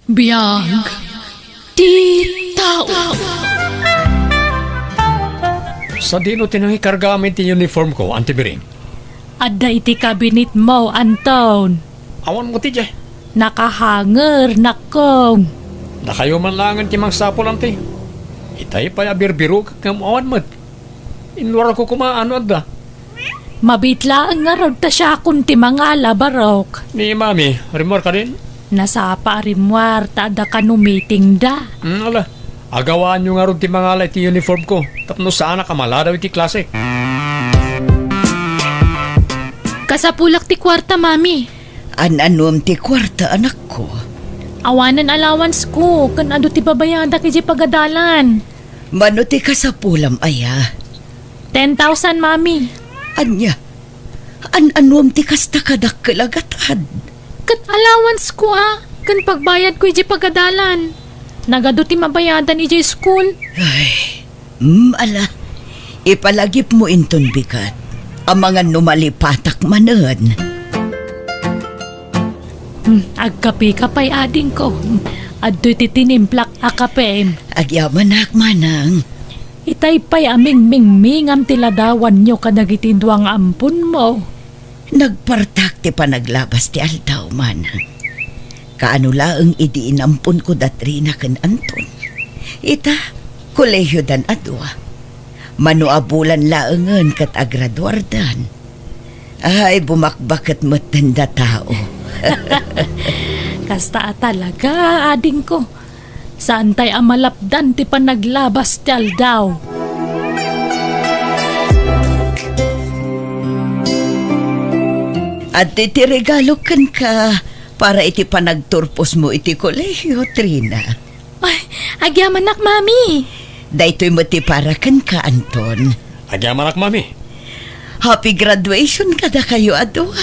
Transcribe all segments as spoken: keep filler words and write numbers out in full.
Biag ti tao. Sadino ti nangikarga amin ti uniform ko, Auntie Biring? Adda iti cabinet mo, Anton. Awan mo ti diay. Nakahanger, nakkong. Dakayo man laengen ti mangsapul, Auntie. Itay pay a birbirok ngem awan met. Inwarko koma no adda. Mabiit laeng ngarud ta siakon ti mangala, Barok. Ni Mami, rimmuar kadin? Nasapa a rimmuar ta adda kano meeting da. Hmm, ala. Agawaanyo ngarud ti mangala iti uniform ko tapno saanak a maladaw iti klase. Kasapulak ti kuarta, Mami. An-anuem ti kuarta, anakko? Awanen allowance ko, ken adu ti babayadak idiay pagadalan. Mano ti kasapulam aya? Ten thousand, Mami. Ania? An-anuem ti kasta kadakkel a gatad? Ket allowance ko a, ken pagbayad ko idiay pagadalan. Nagadu ti mabayadan idiay school. Ay, mm, ala. Ipalagipmo inton bigat. Amangan no malipatak manen. Hmm, agkape ka pay, adingko. Adtoy ti tinimplak a kapem. Agyamanak, manang. Itay pay a mingmingmingam ti ladawanyo kadagiti dua nga amponmo. Nagpartak ti panaglabas ti aldaw, manang. Kaano laeng idi inamponko da Trina ken Anton. Ita, kolehiodan a dua. Mano a bulan laengen ket agraduardan. Ay, bumakbaket met denda tao. Kasta a talaga, adingko. Saantay a malapdan ti panaglabas ti aldaw. Adtoy ti regalo kenka para iti panagturposmo iti kolehio, Trina. Ay, agyamanak, Mami. Daytoy met ti para kenka, Anton. Agyamanak, Mami. Happy graduation kadakayo a dua.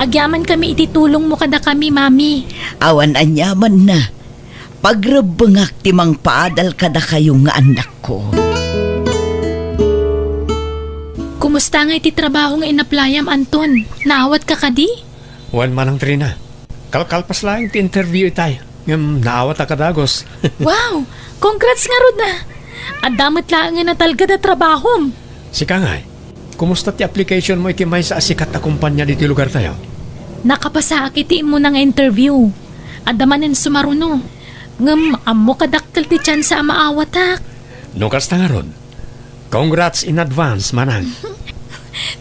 Agyamankami iti tulongmo kadakami, Mami. Awan aniamanna. Pagrebbengak ti mangpaadal kadakayo nga annakko. Kumusta ngay ti trabaho nga inaplayam, Anton? Naawatka kadi? Wen, Manang Trina. Kalkalpas laeng ti interview itay, ngem naawatak a dagus. Wow! Congrats ngarud a! Adda met laengen a talged a trabahom. Sika ngay, kumusta ti application mo iti maysa a sikat a kompania ditoy lugartayo? Nakapasaak iti immuna nga interview. Adda manen sumaruno. Ngem ammok a dakkel ti tsansa a maawatak. No kasta ngarud, congrats in advance, Manang.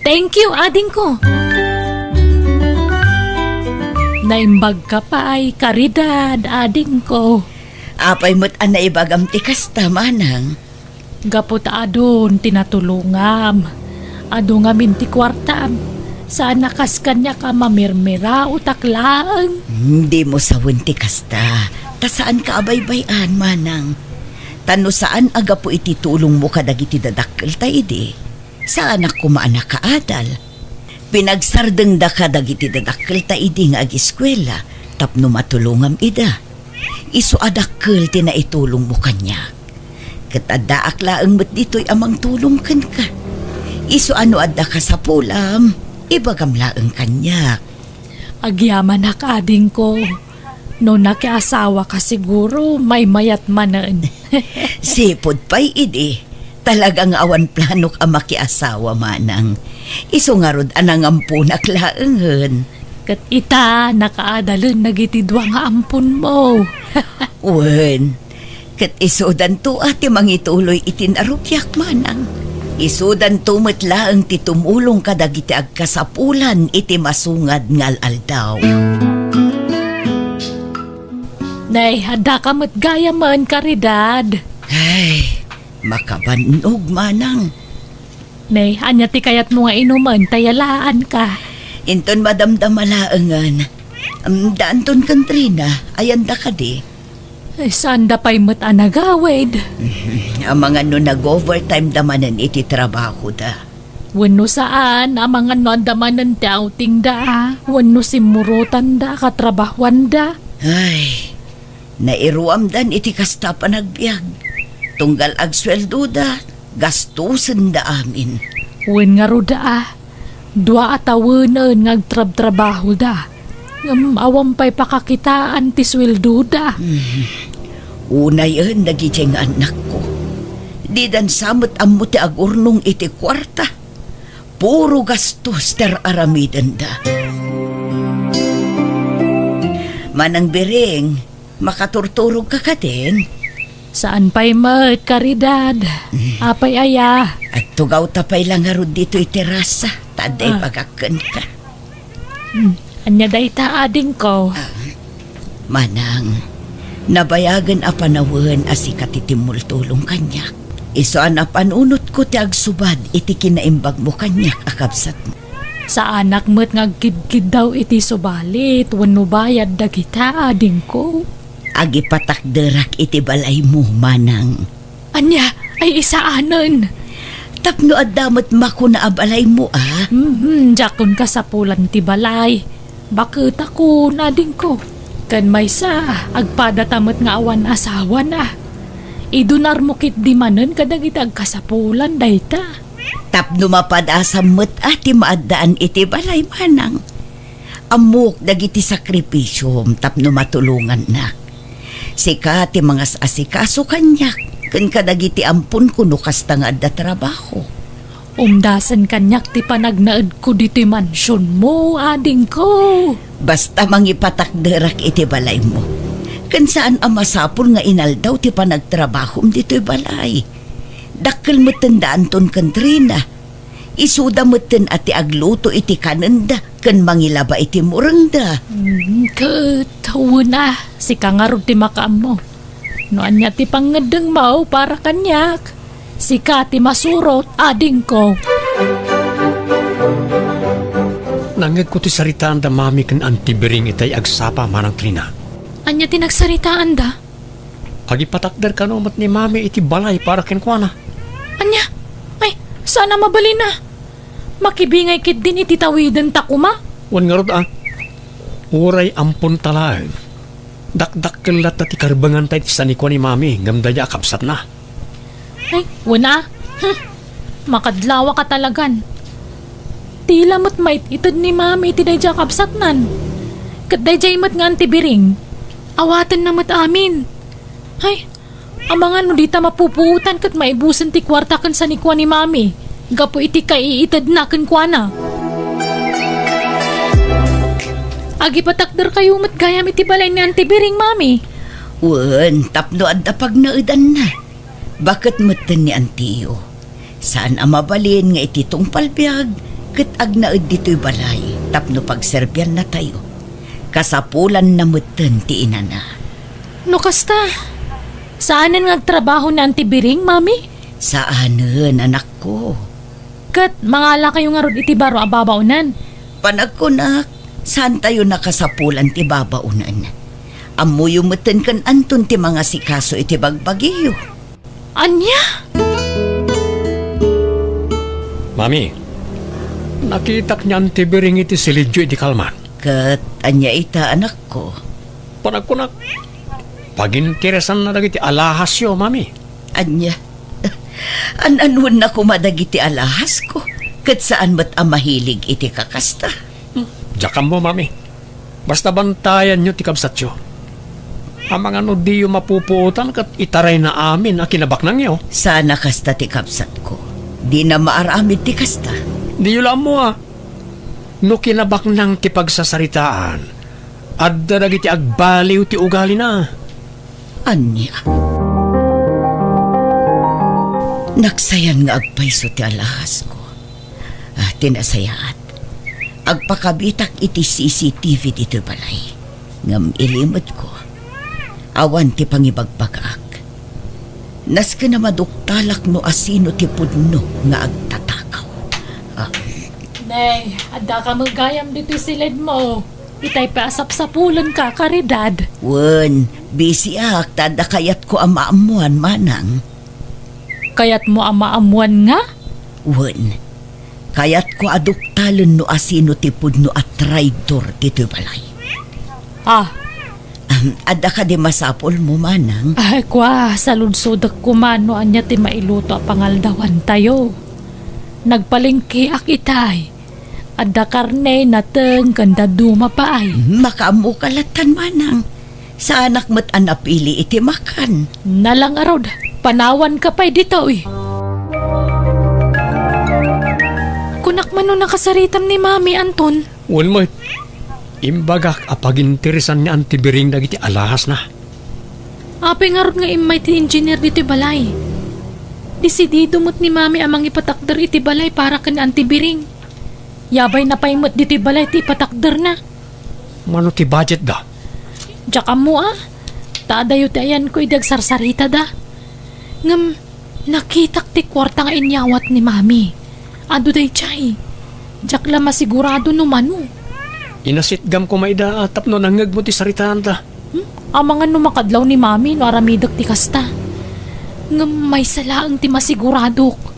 Thank you, adingko. Naimbagka pay, Caridad, adingko. Apay met a naibagam ti kasta, Manang? Gapu ta adun ti natulongam. Adu ngamin ti kuartam. Saan a kas kaniak a mamirmiraotak laeng. Hmm, dimo sawen ti kasta. Ta saanka a baybay-an, Manang. Ta no saan a gapu iti tulongmo kadagiti dadakkelta idi, saanak koma a nakaadal. Pinagsardengdaka dagiti dadakkelta idi nga ageskuela tapno matulongam ida. Isu a dakkel ti naitulongmo kaniak. Ket addaak laeng met ditoy a mangtulong kenka. Isu a no adda kasapulam, ibagam laeng kaniak. Agyamanak, adingko. No nakiasawaka, siguro, maymayat manen. Sipud pay idi, talaga nga awan planok a makiasawa, Manang. Isu ngarud a nangamponak laengen. Ket ita, nakaadalen dagiti dua nga amponmo. Wen, ket isudanto a ti mangituloy iti narugiak, Manang. Isudanto met laeng ti tumulong kadagiti agkasapulan iti masungad nga al-aldaw. Nay, addaka met gayamen, Caridad. Ay, makabannog, Manang. Nay, ania ti kayatmo nga inumen ta yalaanka? Inton madamdama laengen. Am, da Anton ken Trina, ayanda kadi? Ay, saanda pay met a nagawid. Amangan no nag-overtime da manen iti trabahoda. Wenno saan, amangan no adda manen ti outing da, wenno simmurotanda, katrabahuanda. Ay, nairuamdan iti kasta a panagbiag. Tunggal agsueldoda, gastosenda amin. Wen ngarud a, dua a tawenen nga agtrabtrabahoda. Ngem awan pay pakakitaan ti sueldoda. Hmm. Unayen dagidiay nga annakko. Didan sa met ammo ti agurnong iti kuarta. Puro gastos ti ar-aramidenda. Manang Biring, makaturturogka kadin? Saan pay met, Karidad. Mm. Apay aya? Agtugawta pay la ngarud ditoy terasa, ta adda Ah. ipagakkenka. Hmm, ania dayta, adingko? Ah, Manang, nabayagen a panawen a sika ti timmultulong kaniak. Isu a napanunotko ti agsubad iti kinaimbagmo kaniak a kabsatmo. Saanak met nga agkidkiddaw iti subalit wenno bayad dagita, adingko. Agipatakderak iti balaymo, Manang. Ania, ay isaanen? Tapno adda met makuna a balaymo, a? Mhm, diakon kasapulan ti balay. Baketakon, adingko. Ken maysa, agpadata met nga awan asawana. Idunarmo ketdi manen kadagiti agkasapulan dayta. Tapno mapadasam met a ti maaddaan iti balay, Manang. Ammok dagiti sakripisiom tapno matulongannak. Sika ti mangas-asikaso kaniak ken kadagiti amponko no kasta nga adda trabaho. Umdasen kaniak ti panagnaedko ditoy mansionmo, adingko. Basta mangipatakderak iti balaymo. Ken saan a masapul nga inaldaw ti panagtrabahom ditoy balay. Dakkel metten da Anton ken Trina. Isuda metten a ti agluto iti kanenda ken mangilaba iti murengda. Mm, ket, wen a, sika ngarud ti makaammo. No ania ti pangngeddengmo para kaniak, sika ti masurot, adingko. Nangngegko ti saritaan da Mami ken Auntie Biring itay agsapa, Manang Trina. Ania ti nagsaritaanda? Agipatakder kano met ni Mami iti balay para kenkuana. Ania? Ay, saan a mabalin a. Makibingay ketdin iti tawidenta koma. Wen ngarud a. Uray amponta laeng. Dakdakkel latta ti karbenganta iti sanikua ni Mami ngem daydiay a kabsatna. Ay, wen a. Hmm. Makadlawaka talagan. Tila met mait-ited ni Mami iti daydiay a kabsatnan. Ket daydiay met nga Auntie Biring. Awatenna met amin. Ay, amangan no dita mapupuotan ket maibusen ti kuarta ken sanikua ni Mami gapu iti kaiitedna kenkuana. Agipatakderkayo met gayam iti balay ni Auntie Biring, Mami. Wen, tapno adda pagnaedanna. Baket metten ni antiyo. Saan a mabalin nga iti tungpal biag ket agnaed ditoy balay tapno pagserbiannatayo. Kasapulanna metten ti inana. No kasta, saanen nga agtrabaho ni Auntie Biring, Mami? Saanen, anakko. Ket mangalakayo ngarud iti baro a babaonan? Panagkunak, saantayo nakasapulan ti babaonan. Ammoyo metten ken Anton ti mangasikaso iti bagbagiyo. Ania? Mami, nakitak ni Auntie Biring iti silidyo idi kalman. Ket ania ita, anakko? Panagkunak, paginteresanna dagiti alahasyo, Mami. Ania? An-anuenna koma dagiti alahasko, ket saan met a mahilig iti kakasta. Hmm, diak ammo, Mami. Basta bantayanyo ti kabsatyo. Amangan no diyo mapupuotan ket itarayna amin a kinabaknangyo. Saan a kasta ti kabsatko. Dina maaramid ti kasta. Diyo la ammo a. No kinabaknang ti pagsasaritaan, adda dagiti agbaliw ti ugalina. Ania? Naksayan nga agpayso ti alahasko. Ah, ti nasayaat. Agpakabitak iti C C T V ditoy balay. Ngem ilimedko. Awan ti pangibagbagaak. Nasken a maduktalak no asino ti pudno nga agtatakaw. Ah. Nay, adda ka met gayam ditoy siledmo. Itay pay a sapsapulenka, Karidad. Wen, bisiak ta adda kayatko a maammuan, Manang. Kayatmo a maammuan nga? Wen, kayatko a duktalen no asino ti pudno a traidor ditoy balay. Ah. Ahem, adda kadi masapulmo, Manang? Ay, kua, saludsodek koma no ania ti mailuto a pangaldawantayo. Nagpalengkeak itay. Adda karne, nateng, ken dadduma pay. Makaammoka lattan, manang. Saanak met a napili iti makan. Nala ngarud, panawanka pay ditoy. Kunak man no nakasaritam ni Mami, Anton. Wen met, imbagak a paginteresan ni Auntie Biring dagiti alahasna. Apay ngarud nga immay ti engineer ditoy balay? Desidido met ni Mami a mangipatakder iti balay para ken ni Auntie Biring. Yabayna pay met ditoy balay ti ipatakderna. Mano ti budgetda? Diak ammo a. Ta adayo ti ayanko idi agsarsaritada. Ngem, nakitak ti kuarta nga inyawat ni Mami. Adu daydiay. Diak la masigurado no mano. Inasitgam koma ida tapno nangngegmo ti saritaanda. Hmm? Amangan no makadlaw ni Mami no aramidek ti kasta. Ngem maysa laeng ti masiguradok.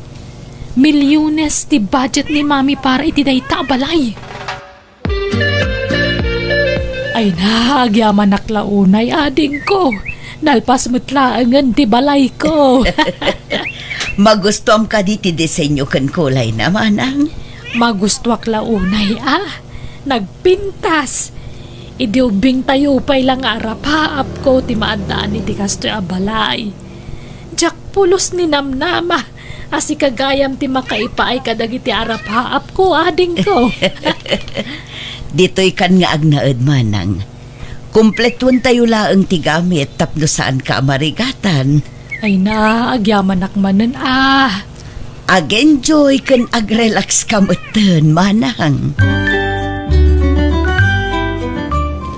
Milyones ti budget ni Mami para iti dayta a balay. Ay na, agyamanak la unay, adingko. Nalpas met laengen ti balayko. Magustuam kadi ti disenyo ken kulayna, manang? Magustuak la unay, a. Nagpintas. Idi ubbingtayo pay la nga arapaapko ti maaddaan iti kastoy a balay. Diak pulos ni namnama a sika gayam ti makaipaay kadagiti arapaapko, adingko. Ditoy kan nga agnaed, manang. Kumpletuentayo laeng ti gamit tapno saanka a marigatan. Ay na, agyamanak manen a. Ag-enjoy ken ag-relax ka metten, manang.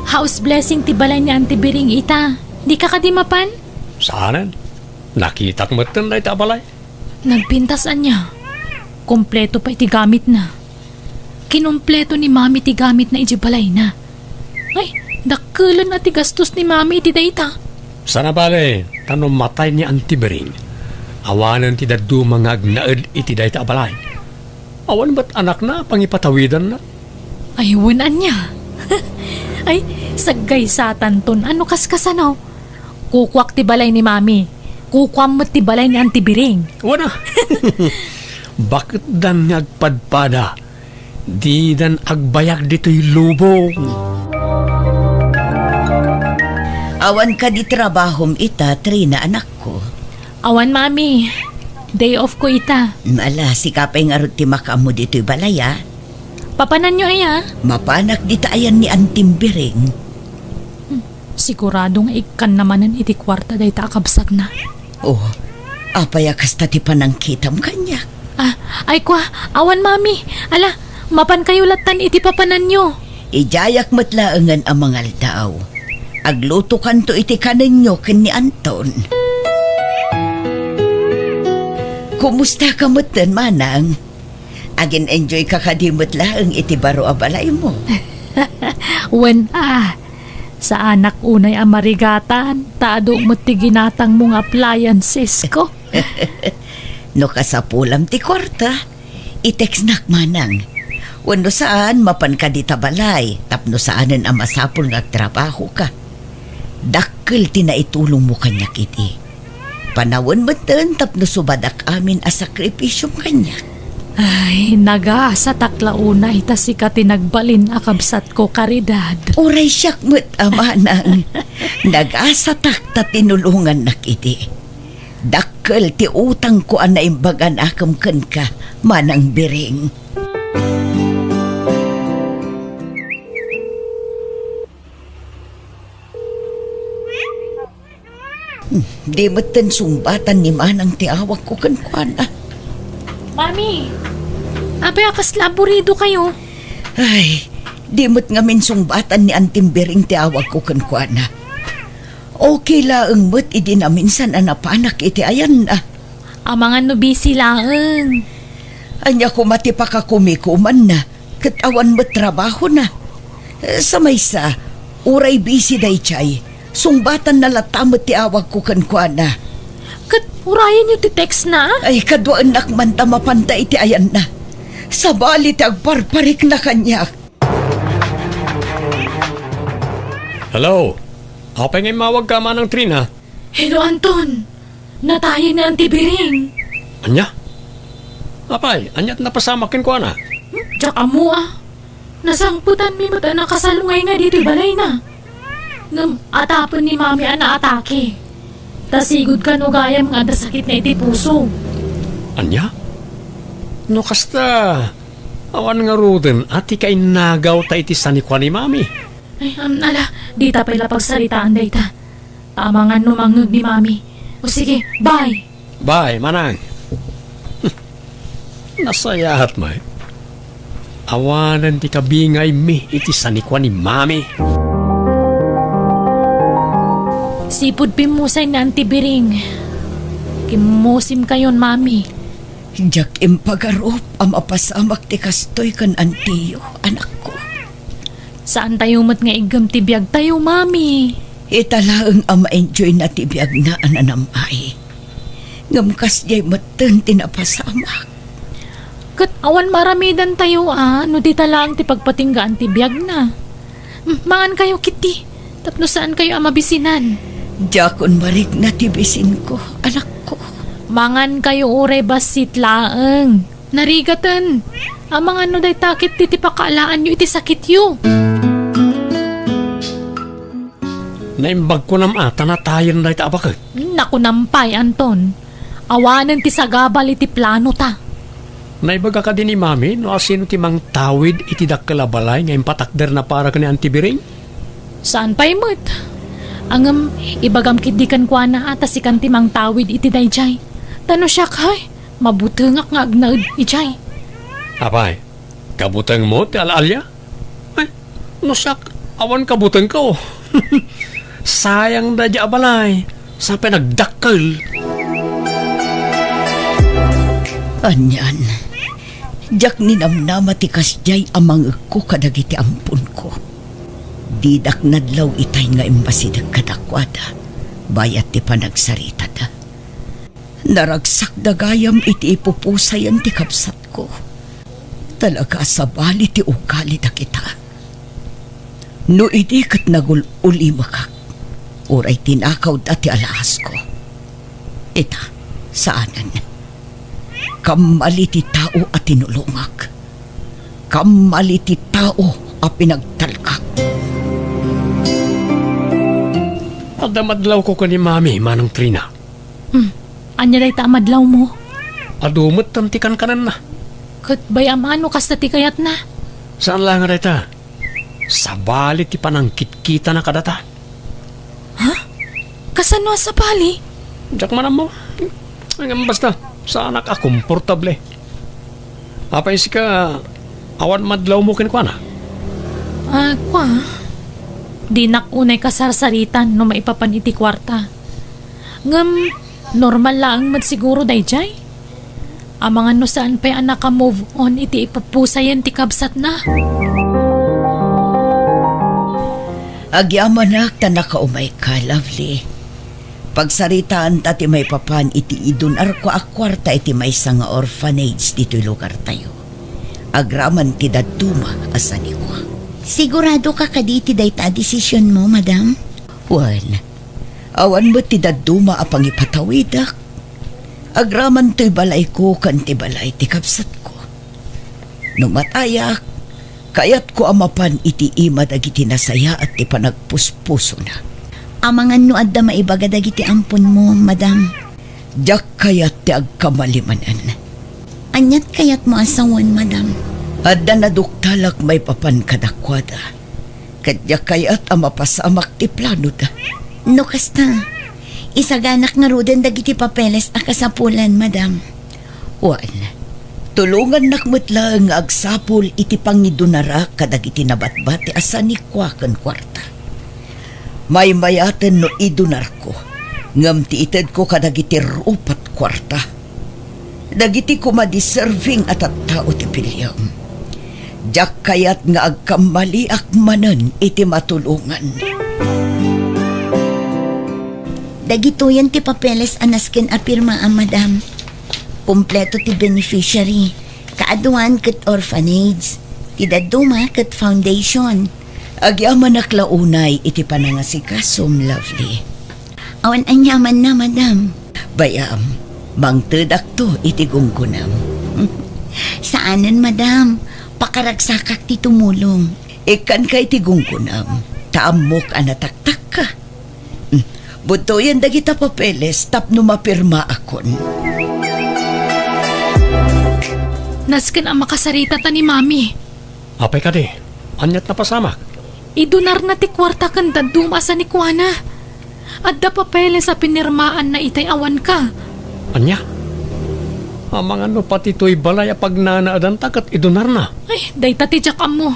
House blessing ti balay ni Auntie Biring ita. Dika kadi mapan? Saanen? Nakitak metten dayta a balay. Nagpintas ania? Kompleto pay ti gamitna. Kinompleto ni Mami ti gamitna idiay balayna. Ay, dakkelen a ti gastos ni Mami iti dayta. Sana bale, ta no matay ni Auntie Biring, awanen ti dadduma nga agnaed iti dayta a balay. Awan met anakna a pangipatawidanna. Ay, wen ania? Ay, saggaysatanton a no kaskasano. Kukuak ti balay ni Mami. Kukuam met ti balay ni Auntie Biring. Wana. Baketdan nga agpadpada. Didan agbayag ditoy lubong. Awan kadi trabahom ita, Trina, anakko? Awan, Mami. Day off ko ita. Ala, sika pay ngarud ti makaammo ditoy balay, a. Papananyo aya? Mapanak dita ayan ni Auntie Biring. Hmm, sigurado nga ikkanna manen iti kuarta dayta a kabsatna. Oh, apay a kasta ti panangkitam kaniak? Ah, ay kua, awan, Mami. Ala, mapankayo lattan iti papananyo. Idiayak met laengen a mangaldaw. Aglutokanto iti kanenyo ken ni Anton. Kumusta ka metten, manang? Agin-enjoy ka kadi met laeng iti baro a balaymo? Wen a, saanak unay a marigatan, ta adu met ti ginatangmo nga appliancesko. No kasapulam ti kuarta, i-textnak manang. Wenno saan, mapan ka dita balay, tapno saanen a masapul nga agtrabahoka. Dakkel ti naitulongmo kaniak idi. Panawen metten tapno subadak amin a sakripisiom kaniak. Ay, nagasatak la unay ta sika ti nagbalin a kabsatko, Caridad. Uray siak met a manang. Nagasatak ta tinulongannak idi. Dakkel ti utangko a naimbag a naakem kenka, Manang Biring. Hmm, di metten sungbatan ni Manang ti awagko kenkuana. Mami, apay a kasla aburido kayo? Ay, di met ngamin sungbatan ni Antim Biring ti awagko kenkuana. Okay laeng met idi naminsan a napanak iti ayanna. Amangan no busy laeng. Ania koma ti pakakumikumanna, ket awan met trabahona. Sa maysa, uray busy daydiay, sungbatanna latta met ti awagko kenkuana. Ket urayenyo ti textna? Ay, kaduaennak man ta mapanta iti ayanna. Sabali ti agparparikna kaniak. Hello? Apay nga immawagka, Manang Trina? Hello, Anton. Natayen ni Anti Biring. Ania? Apay, aniat napasamak kenkuana? Hmm? Diak ammo a. Nasangpetanmi met a nakasalungay nga ditoy balayna. Ngem atapen ni Mami a naatake. Ta sigud kano gayam nga adda sakitna iti puso. Ania? No kasta, awan ngaruden a ti kainnagawta iti sanikua ni Mami. Ay, am, ala, dita pay la pagsaritaan dayta. Amangan no mangngeg ni Mami. O sige, bye. Bye, manang. Nasayaat met. Awanen ti kabingaymi iti sanikua ni Mami. Sipud pimmusay ni Auntie Biring. Kimmusimkayon, Mami. Diak impagarup a mapasamak ti kastoy ken antiyo, anakko. Saantayo met nga iggem ti biagtayo, Mami. Ita laeng a ma-enjoyna ti biagna a nanam-ay. Ngem kasdiay metten ti napasamak. Ket awan maaramidantayo a no dita laeng ti pagpatinggaan ti biagna. Hmm, mangankayo ketdi, tapno saankayo a mabisinan. Diakon marikna ti bisinko, anakko. Mangankayo uray bassit laeng. Narigaten. Amangan no dayta ketdi ti pakaalaanyo iti sakityo. Naimbag kunam a ta natayen dayta a baket. Nakunam pay, Anton. Awanen ti sagabal iti planota. Naibaga kadi ni Mami no asino ti mangtawid iti dakkel a balay nga impatakderna para ken ni Auntie Biring? Saan pay met. Ngem, ibagam ketdi kenkuana a ta sikan ti mangtawid iti daydiay. Ta no siak, hay, mabutengak nga agnaed idiay. Apay, kabutengmo ti al-alia? Ay, no siak, awan kabutengko. Sayang daydiay a balay, sa pay nagdakkel. Anian, diak ninamnama ti kasdiay a mangegko kadagiti amponko. Didak nadlaw itay nga immasideg kadakuada, bayat ti panagsaritada. Naragsakda gayam iti ipupusayen ti kabsatko. Talaga a sabali ti ugali dagita. No idi ket nagul-ulimekak, uray tinakawda ti alaasko. Ita, saanen. Kammali ti tao a tinulongak. Kammali ti tao a pinagtalkak. Adda madlawko ken ni Mami, Manang Trina. Hmm. Ania dayta a madlawmo? Adu met ti kankanenna. Ket bay-am a no kasta ti kayatna? Saan la nga dayta. Sabali ti panangkitkitana kadata. Ha? Kasano a sabali? Diak man ammo. Ngem basta, saanak a komportable. Apay sika, awan madlawmo kenkuana? Ah, kua. Dinak unay kasarsaritan no maipapan iti kuarta. Ngem, normal laeng met siguro daydiay. Amangan no saan pay a naka-move on iti ipupusayen ti kabsatna. Agyamanak ta nakaumayka, Lovely. Pagsaritaanta ti maipapan iti idunarko a kuarta iti maysa nga orphanage ditoy lugartayo. Agraman ti dadduma a sanikua. Siguradoka kadi iti dayta a desisionmo, madam? Wen, awan met ti dadduma a pangipatawidek. Agraman toy balayko ken ti balay ti kabsatko. No matayak, kayatko a mapan iti ima dagiti nasayaat ti panagpuspusona. Amangan no adda maibaga dagiti amponmo, madam. Diak kayat ti agkamali manen. Aniat kayatmo a sawen, madam? Adda naduktalak maipapan kadakuada. Ket diak kayat a mapasamak ti planoda. No kasta, isaganak ngaruden dagiti papeles a kasapulan, madam. Wen, tulongannak met laeng nga agsapul iti pangidunarak kadagiti nabatbati a sanikua ken kuarta. Maymayaten no idunarko, ngem ti itedko kadagiti rupat kuarta. Dagiti koma deserving a tattao ti piliem. Diak kayat nga agkammaliak manen iti matulongan. Dagitoyen ti papeles a nasken a pirmaam, madam. Kompleto ti beneficiary. Kaaduan ket orphanage. Ti dadduma ket foundation. Agyamanak la unay iti panangasikasom, Lovely. Awan aniamanna, madam. Bay-am, mangtedakto iti gunggonam. Saanen, madam. Pakaragsakak ti tumulong. Ikkanka iti gunggonam, ta ammok a nataktakka. Hmm. Budtoyen dagita papeles tapno mapirmaakon. Nasken a makasarita ta ni Mami. Apay kadi? Ania't napasamak? Idonarna ti kuarta ken dadduma a sanikuana. Adda papeles a pinirmaanna itay awanka. Ania? Amangan no pati toy balay a pagnanaedanta ket idonarna. Ay, dayta ti diak ammo.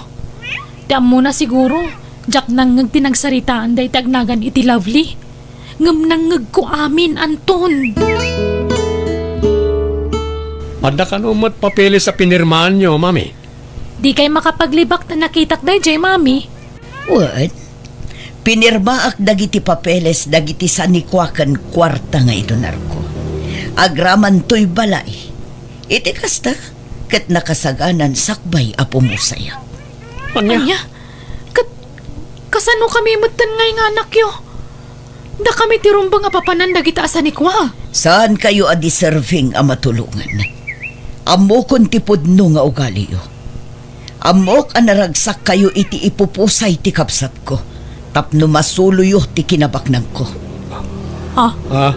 Ti ammona siguro, diak nangngeg ti nagsaritaan dayta agnagan iti Lovely. Ngem nangngegko amin, Anton. Adda kano met papeles a pinirmaanyo, Mami? Dikay makapaglibak ta nakitak daydiay, Mami. Wen, pinirmaak dagiti papeles dagiti sanikua ken kuarta nga idonarko. Agraman toy balay. Iti kasta, ket nakasaganan sakbay a pumusayak. Ania? Ania? Ket kasano kami metten nga anakyo? Dakami ti rumbeng a papanan dagita a sanikua. Saankayo a deserving a matulongan. Ammokon ti pudno nga ugaliyo. Ammok a naragsakkayo iti ipupusay ti kabsatko tapno masuloyo ti kinabaknangko. Ha? Ah,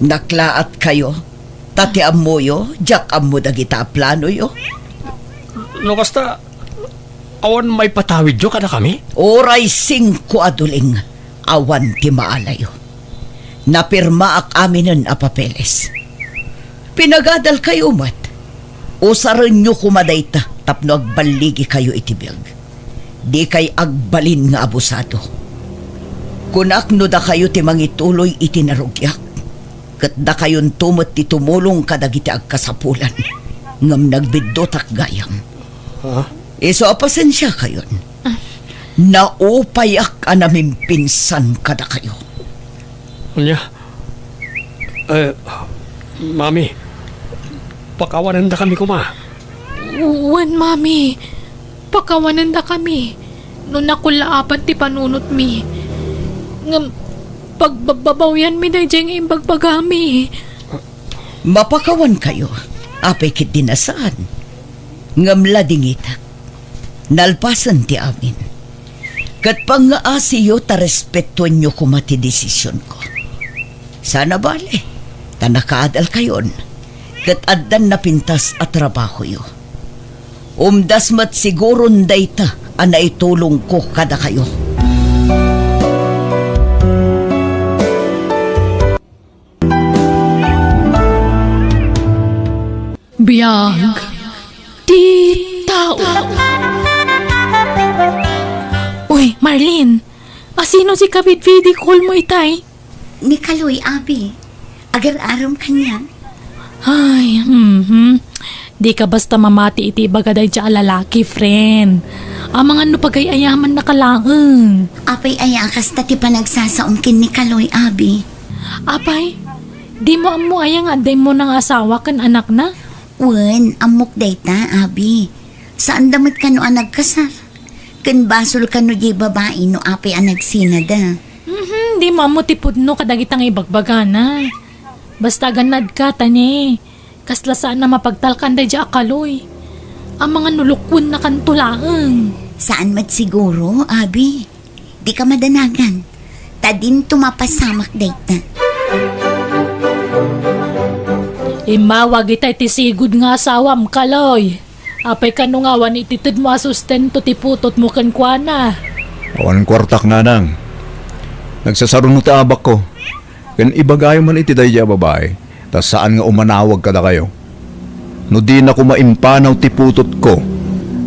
Naklaatkayo, ta ti ammoyo, diak ammo dagita a planoyo. No kasta, awan maipatawidyo kadakami? Uray singko a duling, awan ti maalayo. Napirmaak aminen a papeles. Pinagadalkayo met. Usarenyo koma dayta tapno agballigikayo iti biag. Dikay agbalin nga abusado. Kunak no dakayo ti mangituloy iti narugiak, ket dakayonto met ti tumulong kadagiti agkasapulan, ngem nagbiddutak gayam. Ha? Isu a pasensiakayon. Naupayak a namimpinsan kadakayo. Ania? Eh, Mami, pakawanendakami koma. Wen, Mami, pakawanendakami no nakullaapan ti panunotmi. Ngem pagbabbabawianmi daydiay nga imbagbagami. Mapakawankayo, apay ketdi a saan. Ngem ladingitek. Nalpasen ti amin. Ket pangngaasiyo ta respetuenyo koma ti desisionko. Saan a bale, ta nakaadalkayon, ket addan napintas a trabahoyo. Umdas met siguron dayta a naitulongko kadakayo. Biag ti tao. Uy, Marlene, asino ti kabidbidi call mo itay? Ni Kaloy, abi. Agar-aram kaniak. Ay, mhm. Dika basta mamati iti ibaga daydiay a lalaki, friend. Amangan no pagay-ayamannaka laeng. Apay aya a kasta ti panagsasaom ken ni Kaloy, abi? Apay, dimo ammo aya nga adda immuna nga asawa ken anakna? Wen, ammok dayta, abi. Saanda met kano a nagkasar. Ken basol kano diay babai no apay a nagsinada. Mhm, dimo ammo ti pudno kadagita nga ibagbagana. Basta agannadka, ta ne, kasla saan a mapagtalkan daydiay a Kaloy. Amangan no lukuennakanto laeng. Saan met siguro, abi. Dika madanagan. Ta dinto mapasamak dayta. Immawag itay ti sigud nga asawam, Kaloy. Apay kano nga awan itedmo a sustento ti putotmo kenkuana? Awan kuartak, nanang. Nagsasaruno ti abakko. Ken ibagayo man iti daydiay a babai, ta saan nga umanawag kadakayo. No dina koma impanaw ti putotko,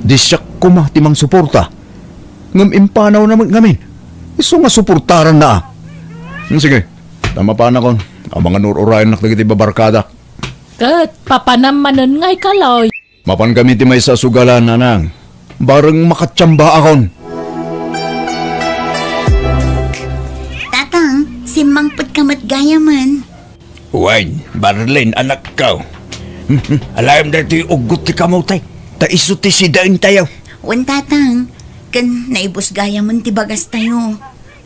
di siak koma ti mangsuporta. Ngem impanawna met ngamin. Isu nga suportaranna a. Hmm, sige, ta mapanakon. Amangan ur-urayennak dagiti babarkadak. Ket papanam manen ngay, Kaloy. Mapankami ti maysa a sugalan, nanang. Bareng makatiambaakon. Tatang, simmangpetka met gayamen. Wen, Marlene, anakko. Alayem daytoy uggot ti kamote. Ta isu ti sidaentayo. Wen, Tatang. Ken naibus gayamen ti bagastayo.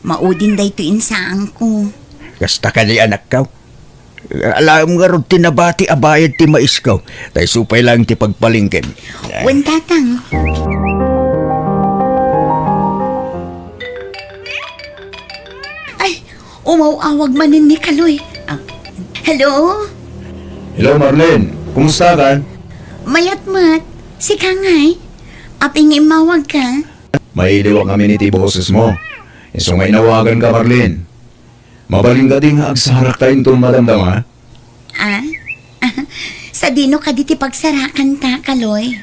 Maudin daytoy insaanko. Kasta kadi, anakko? Alaem ngarud ti nabati a bayad ti maisko. Ta isu pay laeng ti pagpalengkem. Wen, Tatang. Ay, umaw-awag manen ni Kaloy. Ah, hello? Hello, Marlene. Kumusta ka? Mayat met. Sika ngay? Apay nga immawag ka? Mailiwak ngamin iti boses mo. Isu nga inawagan ka, Marlene. Mabalin kadi nga agsarakta inton madamdama? Ah? Sadino kadi ti pagsarakanta, Kaloy?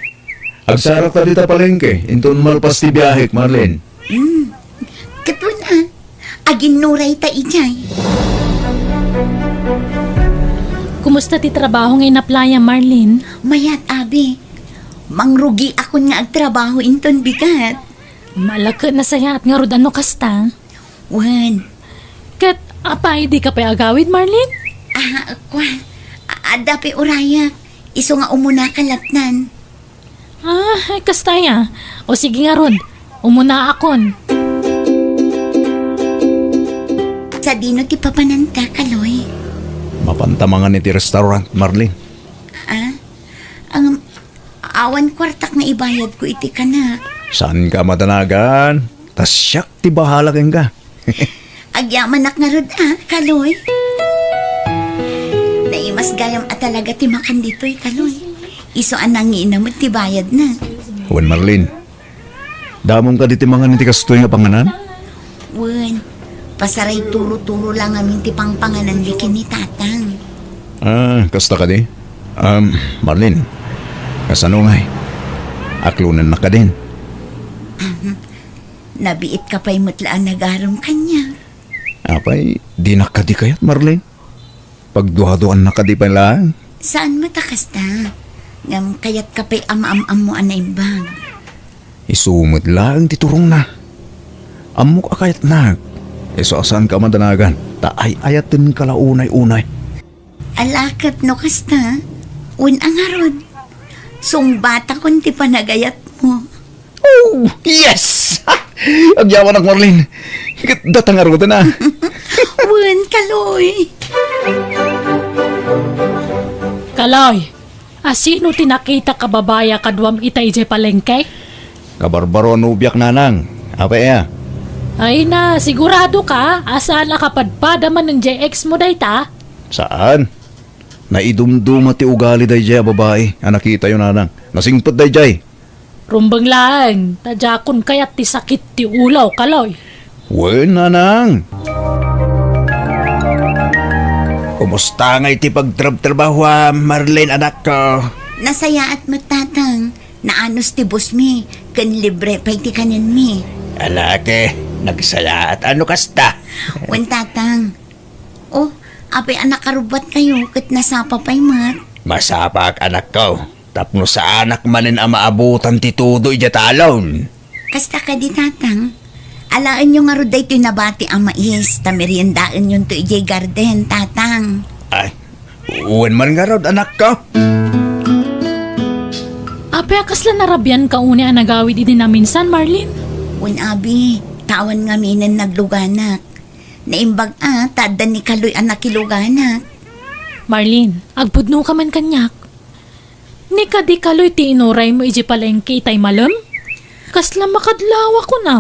Agsarakta dita palengke inton malpas ti biahek, Marlene. Hmm. Ket wen a, aginnurayta idiay. Kumusta ti trabaho nga inaplayam, Marlene? Mayat, abi. Mangrugiakon nga agtrabaho inton bigat. Malakena sayaat ngarud a no kasta. Wen. Ket apay, dika pay agawid, Marlene? Ah, kua. A-, adda pay urayak. Isu nga umunaka lattan. Ah, ay, kasta aya. O sige ngarud, umunaakon. Sadino ti papananta, Kaloy? Mapanta mangan iti restaurant, Marlene. Ah? Ang awan kuartak nga ibayadko iti kanak. Saanka madanagan? Ta siak ti bahala kenka. Agyamanak ngarud a, Kaloy. Naimas gayam a talaga ti makan ditoy, Kaloy. Isu a nangiina met ti bayadna. Wen, Marlene, damom kadi ti mangan iti kastoy nga panganan? Wen, pasaray turo-turo la ngamin ti pangpangananmi ken ni Tatang. Ah, kasta kadi? Um, Marlene, kasano ngay? Aklonennak kadin? Ahem. Nabiitka pay met la a nagarem kaniak. Apay, dinak kadi kayat, Marlene? Pagduaduaannak kadi pay laeng? Saan met a kasta. Ngem kayatka pay a maam-ammo a naimbag. Isu met laeng ti turongna. Ammok a kayatnak. Isu a saanka a madanagan, ta ay-ayatenka la unay-unay. Ala ket no kasta, wen a ngarud, sungbatakon ti panagayatmo. Oh, yes! Agyamanak, Marlene. Ket data ngaruden a. Wen, Kaloy. Kaloy, asino ti nakitak a babai a kaduam ita idiay palengke? Kabarbaro a nobiak, nanang. Apay a? Ay na, sigurado ka a saan a kapadpada manen diay ex mo dayta? Saan? Naidumduma ti ugali daydiay a babai a nakitayo, nanang. Nasingpet daydiay. Rumbeng laeng, ta diakon kayat ti sakit ti ulo, Kaloy. Wen, nanang. Kumusta ngay ti pagtrabtrabahoam, Marlene, anakko? Nasayaat met, Tatang. Naanus ti busmi, ken libre pay ti kanenmi. Ala ket, nagsayaat a no kasta. Wen, Tatang. Oh, apay a nakarubbuatkayo ket nasapa pay met? Masapak, anakko, tapno saanak manen a maabutan ti tudo idiay talon. Kasta kadi, Tatang? Alaenyo ngarud daytoy nabati a mais, ta meriendaenyonto idiay garden, Tatang. Ay, wen man ngarud, anakko. Apay a kasla narabianka unay a nagawid idi naminsan, Marlene? Wen, abi, ta awan ngaminen nagluganak. Naimbag a, ta adda ni Kaloy a nakiluganak. Marlene, agpudnoka man kaniak. Ni kadi Kaloy ti inuraymo idiay palengke itay malem? Kasla makadlawakon a.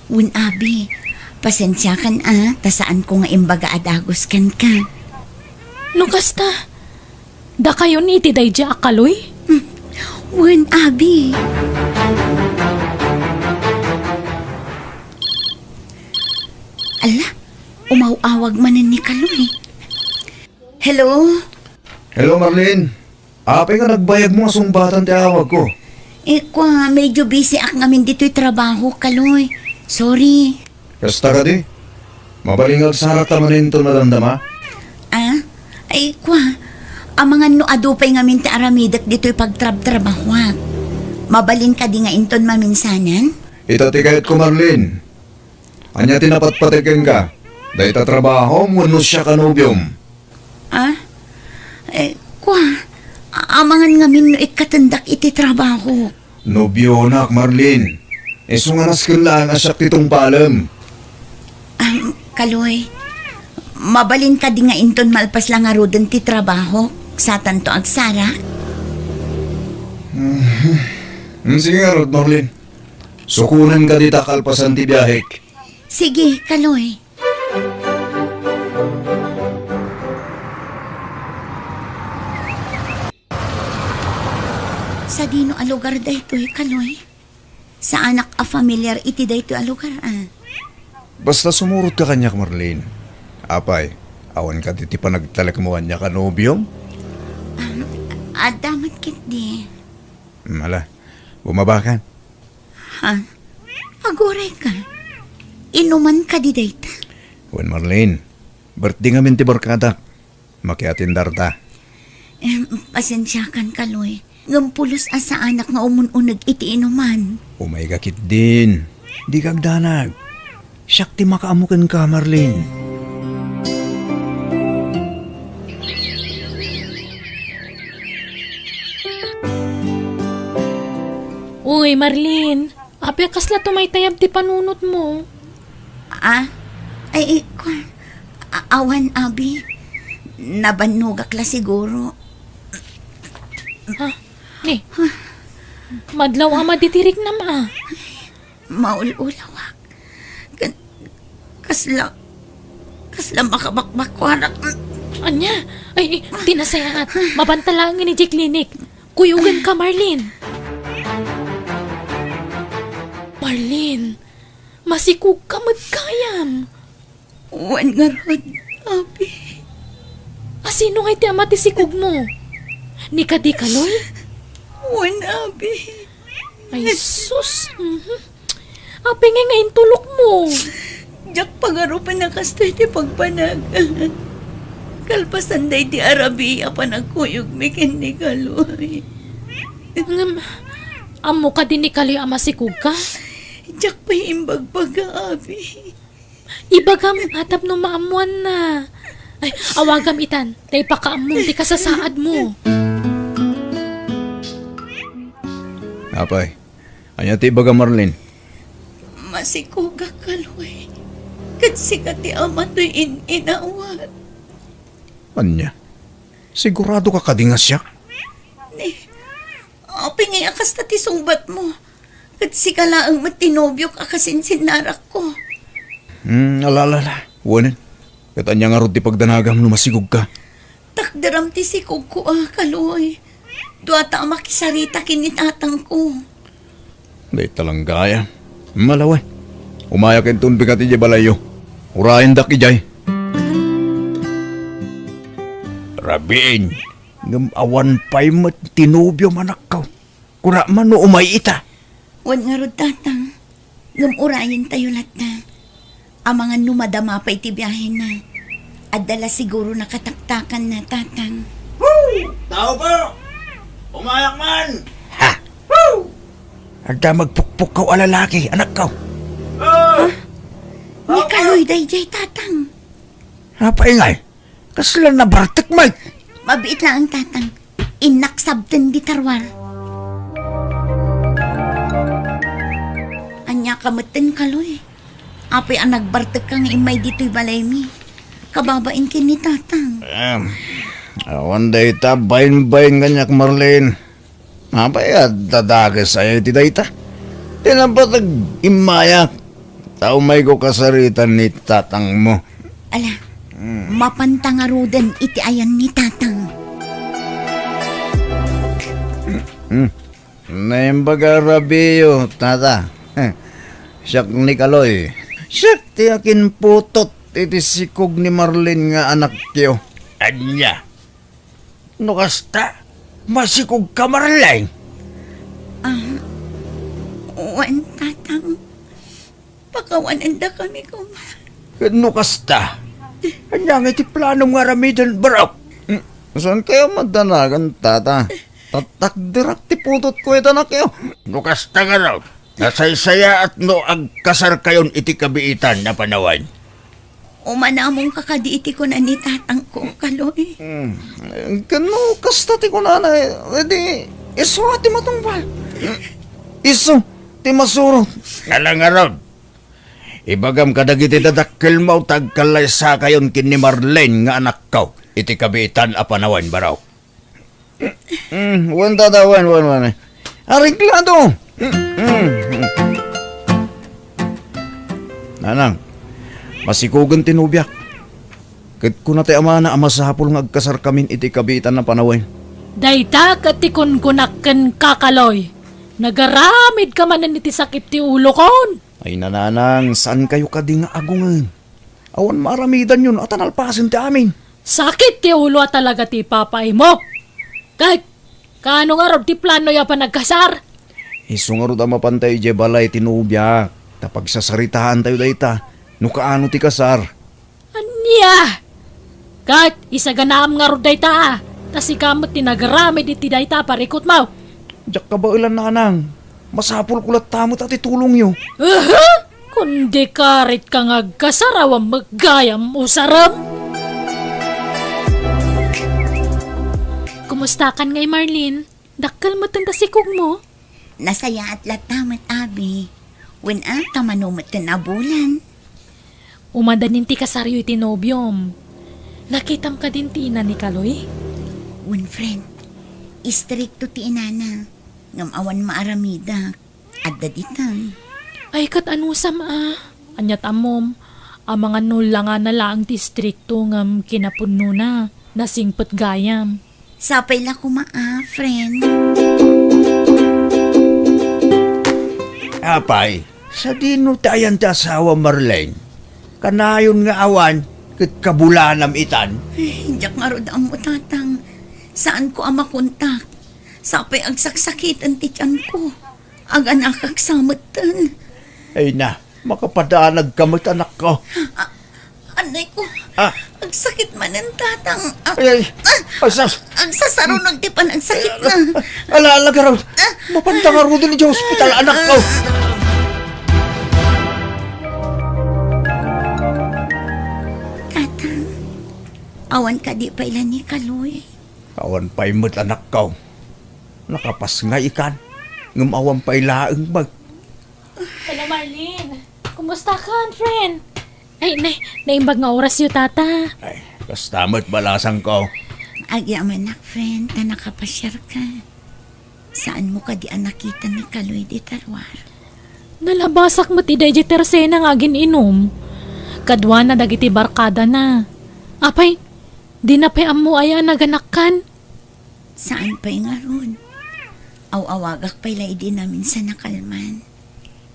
Wen, abi, pasensiakan a, ta saanko nga imbaga a dagus kenka. No kasta, dakayon iti daydiay a Kaloy? Hmm. Wen, abi. Ala, umaw-awag manen ni Kaloy. Hello? Hello, Marlene. Apay nga nagbayagmo a sungbatan ti awagko? Eh, kua, medyo busy ak ngamin ditoy trabaho, Kaloy. Sorry. Kasta kadi? Mabalin nga agsarakta manen inton madamdama? Ah? Ay, kua. Amangan no adu pay ngamin ti aramidek ditoy pagtrabtrabahoak. Mabalin kadi nga inton maminsanan? Ita ti kayatko, Marlene. Ania ti napatpateg kenka? Dayta trabahom wenno siak a nobiom? Ah? Eh, kua, a-, amangan ngamin no ikkatendak iti trabaho. Nobionak, Marlene. Isu nga nasken laeng a siak ti tungpalem. Ah, Kaloy, Mabalin kadi nga inton malpas la ngaruden ti trabahok, satanto agsara? Hmm, sige ngarud, Marlene. Sukonen ka dita kalpasan ti biahek. Sige, Kaloy. Sadino a lugar daytoy, Kaloy? Saanak a familiar iti daytoy a lugar, a. Basta sumurot ka kaniak, Marlene. Apay, awan kadi ti panagtalekmo kaniak a nobiom? Um, adda met ketdi. Mala, bumaba kan. Ha? Aguray ka. Inuman kadi dayta? Wen, Marlene, birthday ngamin ti barkadak. Makiatendarta. Em, pasensiakan, Kaloy. Ngem pulos a saanak nga umun-uneg iti inuman. Umayka ketdin. Dika agdanag. Siak ti makaammo kenka, Marlene. Uy, Marlene. Apay a kasla tumaytayab ti panunotmo? Ah? Ay, ay, kua-, a-, awan, abi. Nabannogak la siguro. Ha? Ni? Madlaw a madi ti riknam, a. Maul-ulawak. Kan-, kasla, kasla makabakbakuarak. Ania? Ay, ay, ti nasayaat. Mabanta laeng idiay klinik. Kuyogenka, Marlene. Marlene, masikogka met gayam. Wen ngarud, abi. A, sino ngay ti ama ti sikogmo? Ni kadi Kaloy? Wen, abi. Ay, sus. Mhm. Apay ngay nga intulokmo? Diak pagarupen a kastoy ti pagpanagan. Kalpasan daydi a rabii a panagkuyogmi ken ni Kaloy. Ngem, ammo kadi ni Kaloy a masikogka? Diak pay imbagbaga, abi. Ibagam a tapno maammoanna. Ay, awagam itan, ta ipakaammom ti kasasaadmo. Apay, ania ti ibaga, Marlene? Masikogak, Kaloy. Ket sika ti ama toy in-inawat. Ania? Sigurado ka kadi nga siak? Ni, apay ngay a kasta ti sungbatmo? Ket sika laeng met ti nobiok a kasinsinnarakko. Hmm, ala, ala, ala. Wen. Ket ania ngarud ti pagdanagam no masikogka? Takderam ti sikogko a, Kaloy. Duata a makisarita ken ni tatangko. Dayta lang gayam. Mala wen. Umayak inton bigat idiay balayyo. Urayendak idiay. Rabiin, ngem awan pay met ti nobiom, anakko. Kuna man no umay ita. Wen ngarud, tatang. Ngem urayentayo latta. Amangan no madama pay ti biahena. Adda la siguro nakataktakanna, tatang. Tao po! Umayak man! Ha? Adda magpukpukkaw a lalaki, anakko. Ah! Ni Kaloy daydiay, tatang. Apay ngay? Kasla nabartek met? Mabiit laeng, tatang. Innak sabten di tarwar. Ania ka metten, Kaloy? Apay a nagbartekka nga immay ditoy balaymi? Kababain ken ni tatang. Em, awan dayta bainbain kaniak, Marlene. Apay a dadakes aya iti dayta? Ti napateg immayak, ta umayko kasaritan ni tatangmo. Ala, hmm, mapanta ngaruden iti ayan ni tatang. Hmm. Naimbag a rabiyo, tata. Siak ni Kaloy. Siak ti akinputot iti sikog ni Marlene nga anakyo. Ania? No kasta, masikogka, Marlene? Ah, wen, tatang. Pakawanendakami koma. Ket no kasta, ania ngay ti planom nga aramiden, barok? Hmm, saan kayo madanagan, tata? Tatakderak ti putotko ita, anakyo. No kasta ngarud, nasaysayaat no agkasarkayon iti kabiitan a panawen. Umanamongka kadi iti kuna ni tatangko, Kaloy. Hmm. Ken no kasta ti kunana, edi isu ti matungpal. Isu ti masurot. Ala ngarud, Ibagam kadagiti dadakkelmo ta agkallaysakayon ken ni Marlene nga anakko iti kabiitan a panawen, baro. Mm, wen, tata, wen, wen, wen. Areglado. Mm, mm, mm. Nanang, masikugen ti nobiak. Ket kuna ti amana a masapul nga agkasarkamin iti kabiitan a panawen. Dayta ket ti kunkunak kenka, Kaloy. Nagaramidka manen iti sakit ti ulokon. Ay, nanang, saankayo kadi nga agungen? Awan maaramidanyo no ata nalpasen ti amin. Sakit ti ulo a talaga ti ipapaaymo. Ket, kaano ngarud ti planoyo a panagkasar? Isu ngarud a mapantayo idiay balay ti nobiak, ta pagsasaritaantayo dayta, no kaano ti kasar. Ania? Ket isaganaam ngarud dayta, a, ta sika met ti nagaramid iti dayta a parikutmo. Diak kabaelan, nanang. Masapulko latta met a ti tulongyo. Aha! Kundi karit ka nga agkasar, awan met gayam usarem. Kumustakan ngay, Marlene? Dakkel met ta sikugmo? Nasayaat latta met, abi. Wen a, ta mano met ti nabulan. Umadanin ti kasaryo iti nobiom. Nakitam kadin ti ina ni Kaloy? Wen, friend. Istrikto ti inana. Ngem awan maaramidak. Adda ditan. Ay, ket anusam a? Ania ti ammom? Amangan no langana laeng ti istrikto ngem kinapudnona, nasingpet gayam. Sapay la koma a, friend. Apay, sadino ti ayan ti asawa, Marlene? Kanayon nga awan, ket kabulanam itan? Ay, diak ngarud ammo, tatang. Saanko a makontak. Sapay agsaksakiten ti tianko. Aganakak sa metten. Ay na, makapadanag ka met, anakko. A-, anay ko. Ah. Agsakit manen, tatang. Ah, Ay, ay. Ah. Ay, sus. Agsasarunag ti panagsakit na. Ala, ala, garud. Ah. Mapanda ngaruden idiay hospital, anakko. Tatang, awan kadi pay la ni Kaloy? Awan pay met, anakko. Nakapas nga ikan, ngem awan pay laeng met. Hello, Marlene. Kumusta ka, friend? Ay, na-, naimbag nga orasyo, tata. Ay, kasta met balasangko. Agyamanak, friend, ta nakapasiarka. Saanmo kadi a nakita ni Kaloy dita ruar? Nalabasak met idiay tersena nga agin-inum. Kaduana dagiti barkadana. Apay, dina pay ammo aya a naganakkan? Saan pay ngarud. Aw-awagak pay la idi naminsan a kalman.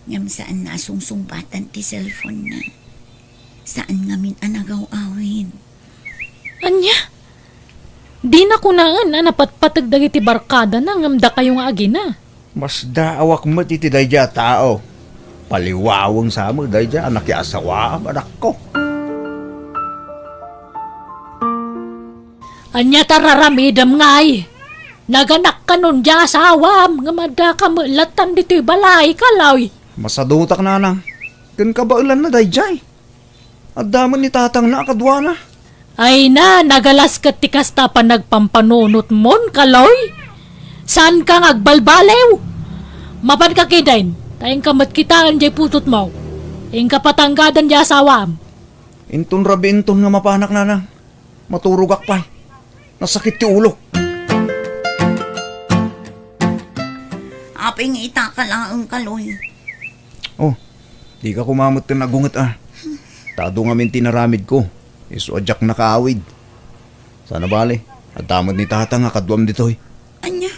Ngem saan a sungsungbatan ti cellphone-na. Saan ngamin a nagaw-awid. Ania? Dina kunaen a napatpateg dagiti barkadana ngem dakayo nga agina. Masdaawak met iti daydiay a tao. Paliwaweng sa met daydiay a nakiasawaam, anakko. Ania ti ar-aramidem ngay? Naganakkan diay asawam ngem addaka met lattan ditoy balay, Kaloy. Masadutak, nanang. Ken kabaelanna daydiay. Adda met ni tatangna a kaduana. Ay na, nagalas ket ti kasta a panagpampanunotmon, Kaloy. Saanka nga agbalbaliw. Mapanka ketdin, ta inka met kitaen diay putotmo. Inka patanggadan diay asawam. Inton rabii inton nga mapanak, nanang. Maturogak pay. Nasakit ti ulok. Apay nga itaka laeng, Kaloy? Oh, dika koma metten agunget a. Ta adu ngamin ti inaramidko. Isu a diak nakaawid. Saan a bale, adda met ni tatang a kaduam ditoy. Ania?